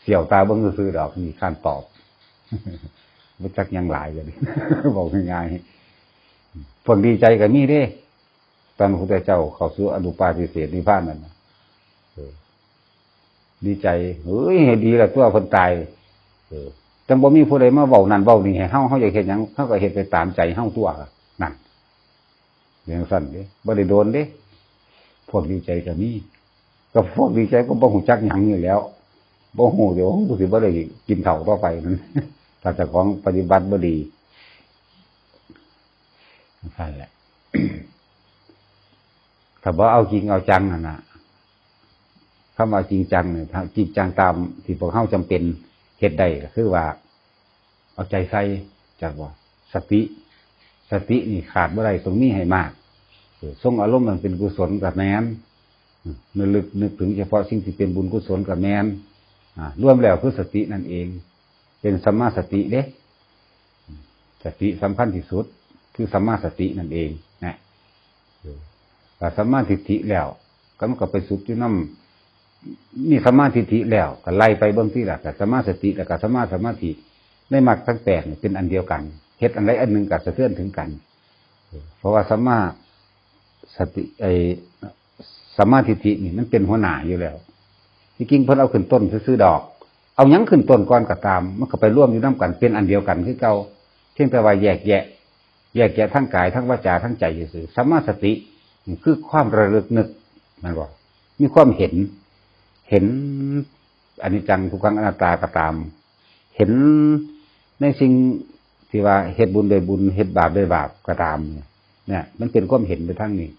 เสียวตาเบิ่งซื่อๆดอก มีการตอบ บ่จักหยังหลายเลย บอกง่ายๆ พวกดีใจก็มีเด้ ตอนพระพุทธเจ้าเข้าสู่อนุปาทิเสสนิพพานนั่นนะ เออ ดีใจ เฮ้ย ให้ดีละตัวเพิ่นตาย เออ จั่งบ่มีผู้ใดมาเว้านั่นเว้านี่ให้เฮา เฮาอยากเฮ็ดหยัง เฮาก็เฮ็ดไปตามใจเฮาตัว นั่น อย่างซั่นเด้ บ่ได้โดนเด้ พวกดีใจก็มี ก็พวกดีใจก็บ่ฮู้จักหยังอยู่แล้ว บ่ฮู้เดี๋ยวกูสิบ่ได้กินข้าวต่อไปนั่น ถ้าเจ้าของปฏิบัติบ่ดี นั่นแหละ ถ้าบ่เอาจริงเอาจังนั่นน่ะ คำว่าจริงจังเนี่ย ถ้าจริงจังตามที่พวกเฮาจำเป็นเฮ็ดได้ก็คือว่า เอาใจใส่ จักบ่ สติ สตินี่ขาดบ่ได้ ต้องมีให้มาก เออ ทรงอารมณ์มันเป็นกุศลก็แม่น อืม ระลึกนึกถึงเฉพาะสิ่งที่เป็นบุญกุศลก็แม่น อ่า รวมแล้วคือสตินั่นเอง เป็นสัมมาสติเด้ สติสำคัญที่สุด คือสัมมาสตินั่นเองนะ เออ ถ้าสัมมาทิฏฐิแล้ว ก็มันก็ไปสุดอยู่นำ มีสัมมาทิฏฐิแล้ว ก็ไล่ไปเบิ่งทีละ ก็สัมมาสติ แล้วก็สัมมาสมาธิ ในมรรคทั้งแปดนี่เป็นอันเดียวกัน เฮ็ดอันใดอันหนึ่งก็สะเทือนถึงกัน เพราะว่าสัมมาสติ ไอ้สัมมาทิฏฐินี่มันเป็นหัวหน้าอยู่แล้ว ที่จริงเพิ่นเอาขึ้นต้นซื่อๆดอก เอาหยังขึ้นต้นก่อนก็ตาม มันก็ไปรวมอยู่นำกัน เป็นอันเดียวกันคือเก่า เพียงแต่ว่าแยกแยะ แยกแยะทั้งกายทั้งวาจาทั้งใจซื่อๆ สัมมาสตินี่คือความระลึกนึก แม่นบ่ มีความเห็น เห็นอนิจจังทุกขังอนัตตาก็ตาม เห็นในสิ่งที่ว่าเฮ็ดบุญด้วยบุญ เฮ็ดบาปด้วยบาปก็ตาม เนี่ย มันเป็นความเห็นไปทางนี้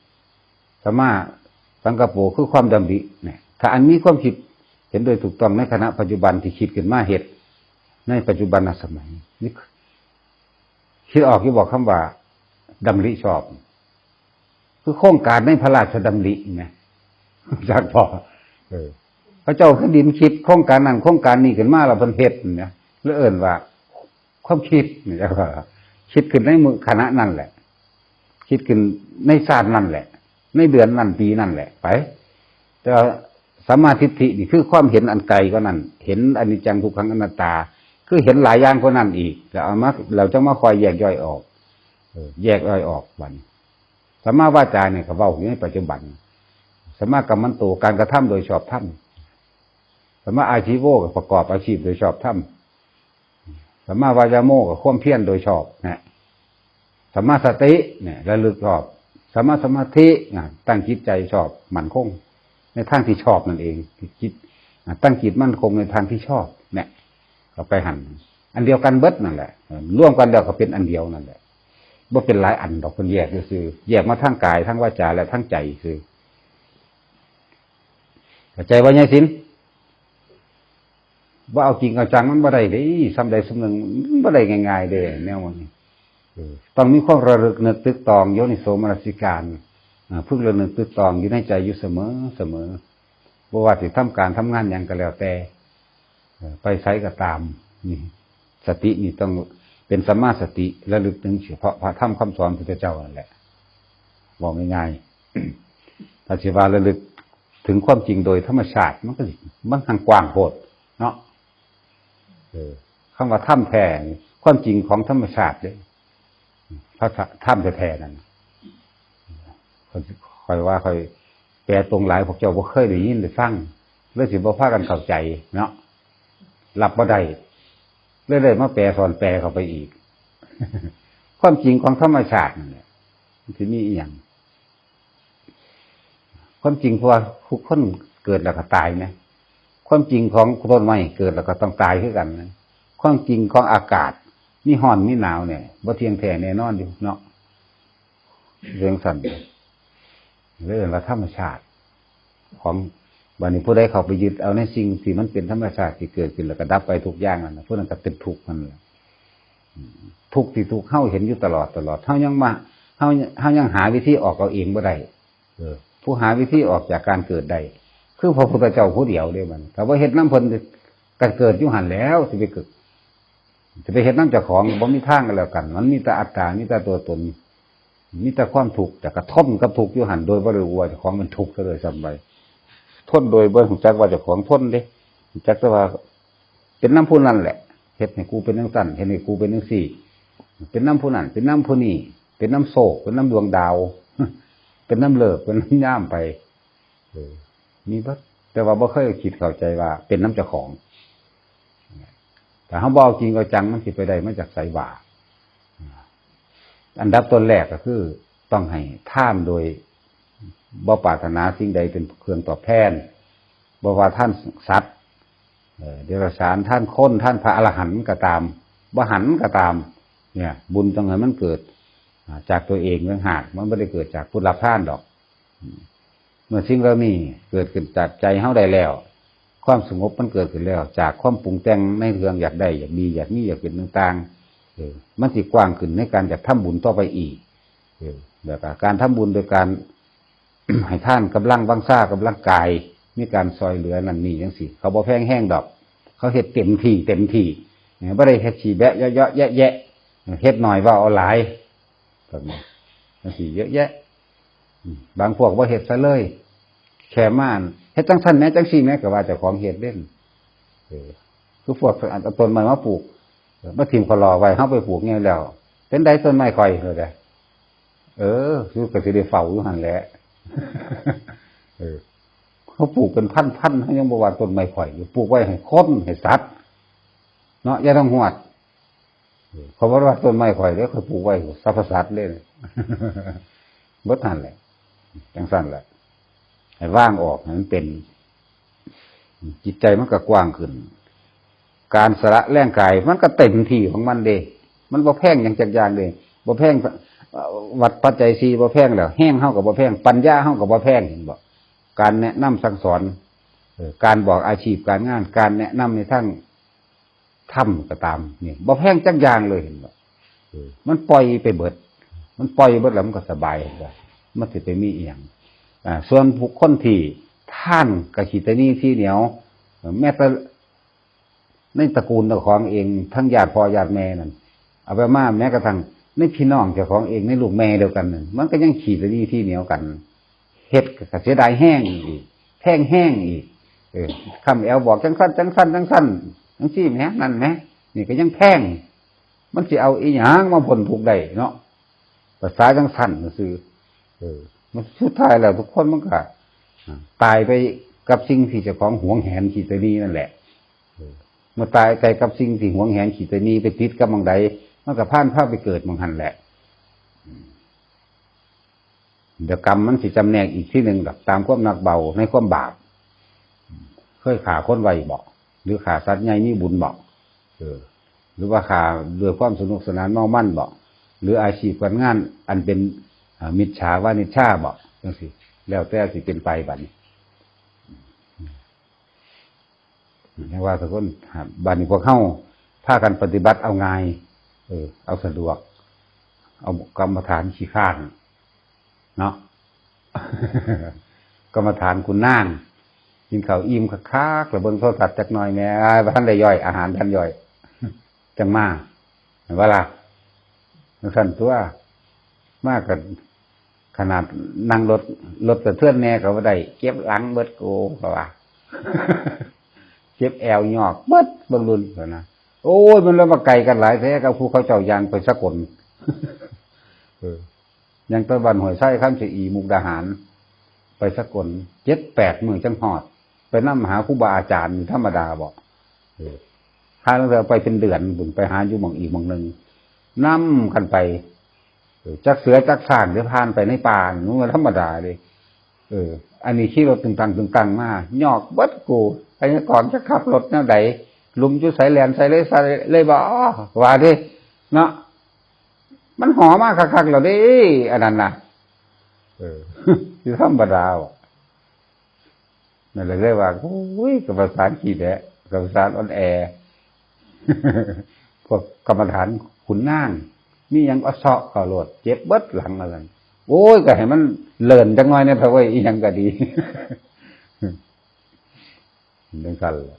สัมมาสังกัปโปคือความดำริเนี่ย ถ้าอันมีความคิดเห็นโดยถูกต้องในขณะปัจจุบันที่คิดขึ้นมาเฮ็ด ในปัจจุบันสมัย นี่คิดออกอยู่บ่ คำว่าดำริชอบ คือโครงการในพระราชดำรินะ จักพอ เออ เขาเจ้าคือดินคิดโครงการนั้นโครงการนี้ขึ้นมาแล้วเพิ่นเฮ็ดนะ แล้วเอิ้นว่าความคิดนี่ คิดขึ้นในมื้อขณะนั้นแหละ คิดขึ้นในชาตินั้นแหละ ในเดือนนั้นปีนั้นแหละ ไป แต่ว่าสัมมาทิฏฐินี่คือความเห็นอันไกลกว่านั้น เห็นอนิจจังทุกขังอนัตตา คือเห็นหลายอย่างกว่านั้นอีก แล้วเอามา เราจั่งมาคอยแยกย่อยออก เออ แยกย่อยออกบัดนี้ สัมมาวาจาเนี่ยก็เว้าอยู่ในปัจจุบัน สัมมากัมมันโต การกระทำโดยชอบธรรม สัมมาอาชีโวก็ประกอบอาชีพโดยชอบธรรม สัมมาวายาโมก็ความเพียรโดยชอบนะ สัมมาสติเนี่ยระลึกชอบ สัมมาสมาธินะตั้งจิตใจชอบมั่นคง ในทางที่ชอบนั่นเอง จิต อ่ะ ตั้งจิตมั่นคงในทางที่ชอบ เนี่ย ก็ไปหั่น อันเดียวกันเบิดนั่นแหละ เออ รวมกันแล้วก็เป็นอันเดียวนั่นแหละ บ่เป็นหลายอันดอก เพิ่นแยกซื่อๆ แยกมาทางกาย ทางวาจา และทางใจซื่อ เข้าใจบ่ ยายศิลป์? บ่เอาจริงเอาจังมันบ่ได้เด้ ส่ำใดส่ำหนึ่ง มันบ่ได้ง่ายๆเด้ แนวมันนี่ เออ ต้องมีความระลึกนึกตึกตอง โยนิโสมนสิการ อ่า ฝึกระลึกนึกตึกตองอยู่ในใจอยู่เสมอเสมอ บ่ว่าสิทำการทำงานหยังก็แล้วแต่ เอ่อ ไปไสก็ตาม นี่ สตินี่ต้องเป็นสัมมาสติ ระลึกถึงเฉพาะพระธรรมคำสอนพุทธเจ้านั่นแหละ บอกง่ายๆ ถ้าสิว่าระลึกถึงความจริงโดยธรรมชาติ มันก็สิ มันทางกว้างโพดเนาะ เออ คำว่าธรรมแท้นี่ ความจริงของธรรมชาติเด้ พระธรรมแท้ๆนั่น ข้อย ข้อยว่าข้อยแปลตรงหลาย พวกเจ้าบ่เคยได้ยินได้ฟัง เลยสิบ่พากันเข้าใจเนาะ รับบ่ได้ เลยได้มาแปลซ้อนแปลเข้าไปอีก ความจริงของธรรมชาตินั่นแหละ มันสิมีอีหยัง ความจริงเพราะว่าทุกคนเกิดแล้วก็ตายนะ ความจริงของต้นไม้เกิดแล้วก็ต้องตายคือกันนะ ความจริงของอากาศ มีร้อนมีหนาวเนี่ย บ่เที่ยงแท้แน่นอนอยู่เนาะ เรื่องสั่น เรื่องว่าธรรมชาติ ของ บัดนี้ผู้ใดเข้าไปยึดเอาในสิ่งที่มันเป็นธรรมชาติที่เกิดขึ้นแล้วก็ดับไปทุกอย่างนั่นน่ะ ผู้นั้นก็เป็นทุกข์นั่นแหละ อืม ทุกข์ที่ทุกข์เฮาเห็นอยู่ตลอดตลอด เฮายังมา เฮา เฮายังหาวิธีออกเอาเองบ่ได้ เออ ผู้หาวิธีออกจากการเกิดได้ คือพระพุทธเจ้าผู้เดียวเด้มัน ถ้าบ่เฮ็ดนำเพิ่น ก็เกิดอยู่หั่นแล้ว สิไปเกิด สิไปเฮ็ดนำเจ้าของ บ่มีทางกันแล้วกัน มันมีแต่อัตตา มีแต่ตัวตน มีแต่ความทุกข์ แต่กระทบกับทุกข์อยู่หั่น โดยบ่ได้รู้ว่าเจ้าของเป็นทุกข์ซะด้วยซ้ำไป ทนโดยบ่รู้จักว่าเจ้าของทนเด้ รู้จักแต่ว่าเป็นนำผู้นั้นแหละ เฮ็ดให้กูเป็นจังซั่น เฮ็ดให้กูเป็นจังซี่ เป็นนำผู้นั้น เป็นนำผู้นี้ เป็นนำโชค เป็นนำดวงดาว เป็นนำฤกษ์ เป็นนำยามไป เออ มีเบิด แต่ว่าบ่เคยคิดเข้าใจว่าเป็นนำเจ้าของ ถ้าเฮาบ่เอาจริงเอาจัง มันสิไปได้มาจากไสว่า อันดับต้นแรกก็คือต้องให้ทานโดยบ่ปรารถนาสิ่งใดเป็นเครื่องตอบแทน บ่ว่าทานสัตว์ เอ่อ เดรัจฉาน ทานคน ทานพระอรหันต์ก็ตาม บ่หันต์ก็ตาม เนี่ย บุญต้องให้มันเกิด อ่า จากตัวเองต่างหาก มันบ่ได้เกิดจากผู้รับทานดอก เมื่อสิ่งเหล่านี้เกิดขึ้นจากใจเฮาได้แล้ว ความสงบมันเกิดขึ้นแล้ว จากความปรุงแต่งในเรื่องอยากได้ อยากดี อยากมี อยากเป็นต่างๆ เออ มันสิกว้างขึ้นในการอยากทำบุญต่อไปอีก เออ แล้วก็การทำบุญโดยการ ให้ทานกำลังวังชากำลังกาย มีการซอยเหลือนั่นนี่จังซี้ เขาบ่แพงแฮงดอก เขาเฮ็ดเต็มที่ เต็มที่ เนี่ย บ่ได้เฮ็ดขี้แบะเยาะๆแยะๆ เฮ็ดน้อยเว้าเอาหลาย แบบนี้ จังซี้เยอะแยะ อืม บางพวกบ่เฮ็ดซะเลย แค่มาเฮ็ดจังซั่นแหม จังซี่แหม ก็ว่าเจ้าของเฮ็ดเด้ เออ คือพวกเอาต้นไม้มาปลูก เออ มาถิ่มขะลอไว้ เฮาไปปลูกไงแล้ว เป็นใดต้นไม้ข่อย เออ เด้อ เออ อยู่ก็สิได้เฝ้าอยู่หั่นแหละ เออ เขาปลูกเป็นพันๆ เขายังบ่ว่าต้นไม้ข่อยอยู่ ปลูกไว้ให้คนให้สัตว์ เนาะ อย่าต้องหวด เออ เขาบ่ว่าต้นไม้ข่อยเด้อ ข่อยปลูกไว้สรรพสัตว์เลย เบิดหั่นแหละ จังซั่นแหละ ให้วางออกให้มันเป็น จิตใจมันก็กว้างขึ้น การสละแรงกายมันก็เต็มที่ของมันเด้ มันบ่แพงหยังจักอย่างเด้ บ่แพง เอ่อ วัตถุปัจจัยสี่บ่แพงแล้ว แฮงเฮาก็บ่แพง ปัญญาเฮาก็บ่แพง เห็นบ่ การแนะนำสั่งสอน เอ่อ การบอกอาชีพการงาน การแนะนำในทางธรรมก็ตาม นี่ บ่แพงจักอย่างเลย เห็นบ่ เออ มันปล่อยไปเบิด มันปล่อยเบิดแล้วมันก็สบาย มันสิไปมีอีหยัง อ่า ส่วนบุคคลที่ทานกะขี้ตะหนี่ทีเหนียว แม้แต่ในตระกูลเจ้าของเอง ทั้งญาติพ่อญาติแม่นั่น เอาไปมาแม้กระทั่งในพี่น้องเจ้าของเอง ในลูกแม่เดียวกันนั่น มันก็ยังขี้ตะหนี่ทีเหนียวกัน เฮ็ดก็เสียดายแฮงอีก แพงแฮงอีก เออ คำแอวบอกจังซั่น จังซั่น จังซั่น จังซี่แหม นั่นแหม นี่ก็ยังแพง มันสิเอาอีหยังมาพ้นทุกข์ได้เนาะ ภาษาจังซั่นซื่อ เออ มันสุดท้ายแล้วทุกคนมันก็ อ่า ตายไปกับสิ่งที่เจ้าของหวงแหนขี้ตะหนี่นั่นแหละ เออ เมื่อตายไปกับสิ่งที่หวงแหนขี้ตะหนี่ ไปติดกับหม่องใด มันก็พาพาไปเกิดหม่องหั่นแหละ อืม เดี๋ยวกรรมมันสิจำแนกอีกทีหนึ่งดอก ตามความหนักเบาในความบาป เคยฆ่าคนไว้บ่ หรือฆ่าสัตว์ใหญ่มีบุญบ่ เออ หรือว่าฆ่าด้วยความสนุกสนานเมามันบ่ หรืออาชีพการงานอันเป็น อ่า มิจฉาวานิชชาบ่ จังซี่ แล้วแต่สิเป็นไปบัดนี้ เรียกว่าทุกคน บัดนี้พวกเฮาพากันปฏิบัติเอาง่าย เออ เอาสะดวก เอากรรมฐานขี้ข้านเนาะ กรรมฐานขุนนาง กินข้าวอิ่มคักๆ แล้วเบิ่งโทรศัพท์จักหน่อยแหม อ้าย บ่ทันได้ย่อย อาหารทันย่อย จังมา เห็นบ่ล่ะ จังซั่นตัว มากัน ขนาดนั่งรถ รถสะเทือนแหน่ก็บ่ได้ เจ็บหลังเบิดโกก็ว่า เจ็บแอวยอกเบิดบางรุ่นก็นะ โอ้ย มันแล้วมาไกลกันหลายแท้ กับผู้เขาเจ้าย่างไปสกล เออ ย่างตะวันห้วยไส้ คำชะอี มุกดาหาร ไปสกล เจ็ดแปดมื้อจังฮอด ไปนำหาครูบาอาจารย์ธรรมดาบ่ เออ พาตั้งแต่ไปเป็นเดือนบุญ ไปหาอยู่หม่องอีกหม่องหนึ่ง นำกันไป เออ จักเสือจักช้างเดี๋ยวผ่านไปในป่านี่มันธรรมดาเลย เออ อันนี้ขี่รถตึงตังตึงตังมา ยอกเบิดกู ไอ้ก่อนจะขับรถแนวใด หลุมอยู่ไสแล่นไสเลยไสเลยบ่ ว่าเด้ เนาะ มันหอมาคักๆแล้วเด้ อันนั้นน่ะ เออ สิธรรมดาบ่ นั่นแหละเลยว่า โอ้ย กรรมฐานขี้แหละ กรรมฐานอ่อนแอ พวกกรรมฐานขุนนาง มีหยังเอาเซาะเข้าโลด เจ็บเบิดหลังว่าซั่น โอ้ย ก็ให้มันเลินจักหน่อยแหน่เถาะเว้ย อีหยังก็ดี จังซั่นล่ะ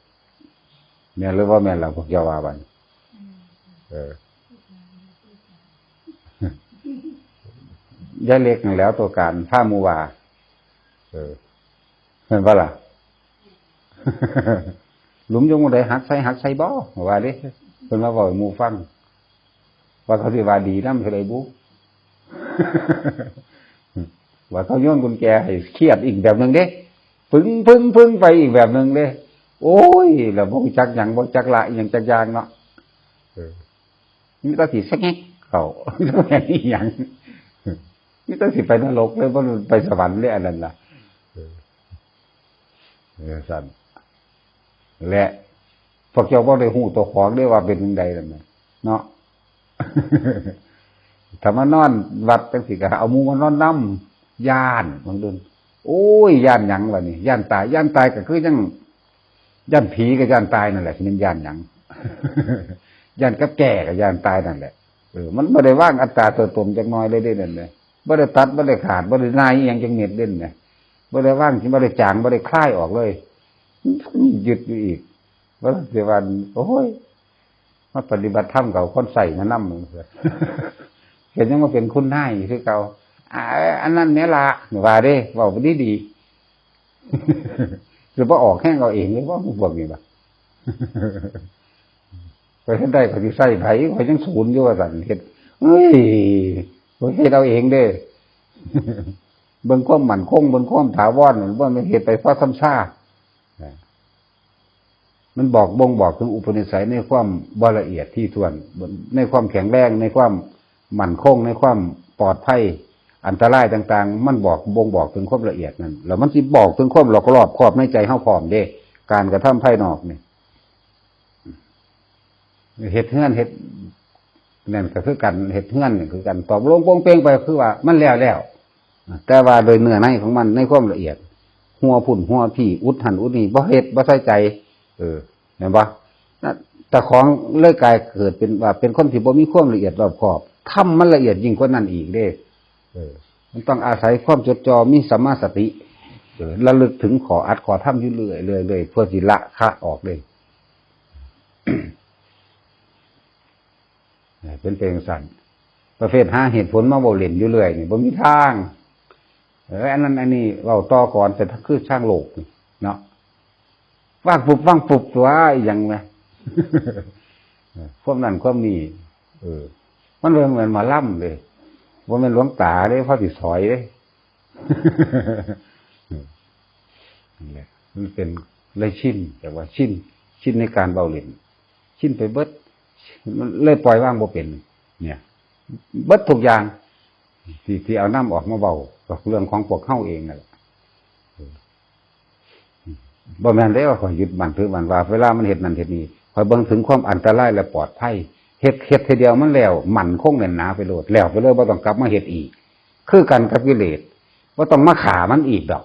แม่นหรือบ่แม่นล่ะ พวกเจ้าว่าบัดนี้ เออ ยายเล็กนั่นแหล้วตัวการ พาหมู่ว่า เออ แม่นบ่ล่ะ หลุมอยู่หม่องใด หักใส่ หักใส่บ่ ว่าเด้ เพิ่นมาเว้าให้หมู่ฟัง ว่าเขาสิว่าดีนำเท่าใดบุ ว่าเขาโยนกุญแจให้เครียดอีกแบบหนึ่งเด้ ปึ้ง ปึ้ง ปึ้ง ไปอีกแบบหนึ่งเด้ โอ้ย แล้วบ่รู้จักหยัง บ่จักละอิหยังจักอย่างเนาะ เออ มีแต่สิสะแงกเข้า แม่นอีหยัง มีแต่สิไปนรกเลย บ่ไปสวรรค์เลย อันนั้นน่ะ เออ เออ ซั่น และพวกเจ้าบ่ได้ฮู้ตัวของเด้ว่าเป็นจั่งใดนั่นน่ะ เนาะ ถ้ามานอนวัดจั่งซี้ก็เอาหมู่มานอนนำ ย้าน บางเทื่อ โอ้ย ย้านหยังวะนี่ ย้านตาย ย้านตายก็คือยัง ย้านผีก็ย้านตายนั่นแหละ สิแม่นย้านหยัง ย้านกับแก่ก็ย้านตายนั่นแหละ เออ มันบ่ได้วางอัตตาตัวตนจักหน่อยเลยเด้นั่นแหละ บ่ได้ตัด บ่ได้ขาด บ่ได้นายอิหยังจักเม็ดเด้นั่นแหละ บ่ได้วาง บ่ได้จาง บ่ได้คลายออกเลย มันยึดอยู่อีก ว่าสิว่า โอ้ย มาปฏิบัติธรรมกับคนใส่มานำ เห็นยังมาเป็นคุณนายคือเก่า อ่า อันนั้นแหมล่ะ ว่าเด้ เว้าดีๆ สิบ่ออกแฮงเอาเองเลย ว่าพวกนี้ล่ะ ไปเฮ็ดได้ก็สิใส่ไผ ข้อยยังศูนย์อยู่ว่าซั่น เฮ็ด เอ้ย บ่เฮ็ดเอาเองเด้ เบิ่งความมั่นคง เบิ่งความถาวร มันบ่แม่นเฮ็ดไปเพราะซ้ำซาก มันบอก บ่งบอกถึงอุปนิสัยในความบ่ละเอียดถี่ถ้วน ในความแข็งแรง ในความมั่นคง ในความปลอดภัย อันตรายต่างๆ มันบอก บ่งบอกถึงความละเอียดนั่น แล้วมันสิบอกถึงความรอบคอบในใจเฮาพร้อมเด้ การกระทำภายนอกนี่ เฮ็ดเฮือนเฮ็ดนั่นก็คือกัน เฮ็ดเฮือนนี่คือกัน ตอกลงโป่งเป่งไปคือว่ามันแล้วแล้ว แต่ว่าโดยเนื้อในของมันในความละเอียด หัวพุ่นหัวพี้ อุดหั่นอุดนี่ บ่เฮ็ด บ่ใส่ใจ เออ เห็นบ่ นั่น แต่ของเลยกลายเกิดเป็นว่าเป็นคนที่บ่มีความละเอียดรอบคอบ ธรรมมันละเอียดยิ่งกว่านั้นอีกเด้ เออ มันต้องอาศัยความจดจ่อ มีสัมมาสติ เออ ระลึกถึงข้ออัดข้อธรรมอยู่เรื่อยๆ เรื่อยๆ เพื่อสิละคะออกเด้ เออ เป็นไปจั่งซั้น ประเภทหาเหตุผลมาเว้าเล่นอยู่เรื่อยนี่บ่มีทาง เออ อันนั้นอันนี้เว้าต่อก่อน แต่ถ้าคือทางโลกนี่เนาะ ว่างปุ๊บ ว่างปุ๊บ ตัวอีหยังนะ ความนั้นความนี้ เออ มันบ่เหมือนหมอลำเด้ บ่แม่นหลวงตาเด้ พระสิสอยเด้ นั่นแหละ มันเป็นเลยชิน แต่ว่าชิน ชินในการเว้าเล่น ชินไปเบิด มันเลยปล่อยวางบ่เป็น เนี่ย เบิดทุกอย่าง ที่ ที่เอานำออกมาเว้า ก็เรื่องของพวกเฮาเองนั่นแหละ เออ บ่แม่นเด้ว่าข้อยยึดมั่นถือมั่นว่า เวลามันเฮ็ดนั่นเฮ็ดนี่ ข้อยเบิ่งถึงความอันตรายและปลอดภัย เฮ็ด เฮ็ดทีเดียวมันแล้ว มั่นคงแน่นหนาไปโลด แล้วไปเลย บ่ต้องกลับมาเฮ็ดอีก คือกันกับกิเลส บ่ต้องมาฆ่ามันอีกดอก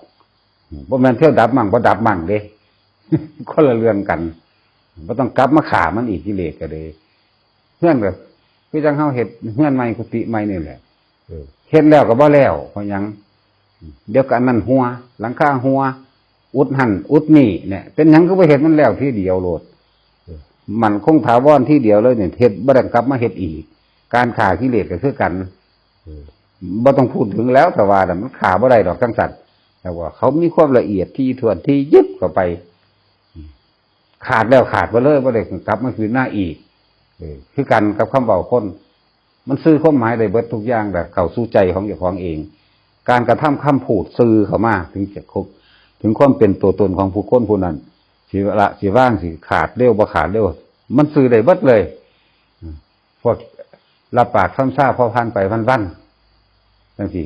บ่แม่นเที่ยวดับมั่งบ่ดับมั่งเด้ คนละเรื่องกัน บ่ต้องกลับมาฆ่ามันอีก กิเลสก็เลย เฮือนก็คือจั่งเฮาเฮ็ดเฮือนใหม่กุฏิใหม่นี่แหละ เออ เฮ็ดแล้วก็บ่แล้ว เพราะหยัง เดี๋ยวก็อันนั้นหัว หลังคาหัว อุดหั่นอุดนี่เนี่ย เป็นหยังคือบ่เฮ็ดมันแล้วทีเดียวโลด เออ มั่นคงถาวรทีเดียวเลยเนี่ย เฮ็ดบ่ได้กลับมาเฮ็ดอีก การฆ่ากิเลสก็คือกัน เออ บ่ต้องพูดถึงแล้ว แต่ว่าน่ะมันฆ่าบ่ได้ดอกจั่งซั้น แต่ว่าเขามีความละเอียดถี่ถ้วน ถี่ยิบเข้าไป ขาดแล้วขาดไปเลย บ่ได้กลับมาคืนหน้าอีก เออ คือกันกับคำเว้าคน มันสื่อความหมายได้เบิดทุกอย่าง แต่เข้าสู่ใจของเจ้าของเอง การกระทำคำพูดสื่อเข้ามาถึงจะครบ ถึงความเป็นตัวตนของผู้คนผู้นั้น สิละสิวาง สิขาดเร็วบ่ขาดเร็ว มันสื่อได้เบิดเลย พวกรับปากคำซาพอผ่านไปวันๆ จั่งซี้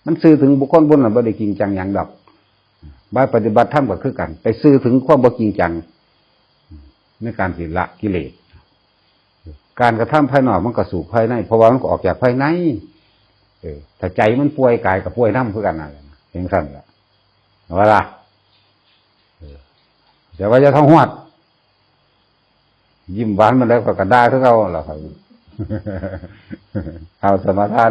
มันสื่อถึงบุคคลผู้นั้นบ่ได้จริงจังหยังดอก บ่ปฏิบัติธรรมก็คือกัน ไปสื่อถึงความบ่จริงจัง ในการสิละกิเลส การกระทำภายนอกมันก็สู่ภายใน เพราะว่ามันก็ออกจากภายใน เออ ถ้าใจมันป่วย กายก็ป่วยนำคือกันนั่นแหละ จั่งซั้นล่ะ ว่าล่ะ เออ แต่ว่าอย่าท้องหวด ยิ้มหวานมาแล้วก็กระด้าคือเก่าล่ะครับ เอาสมาทาน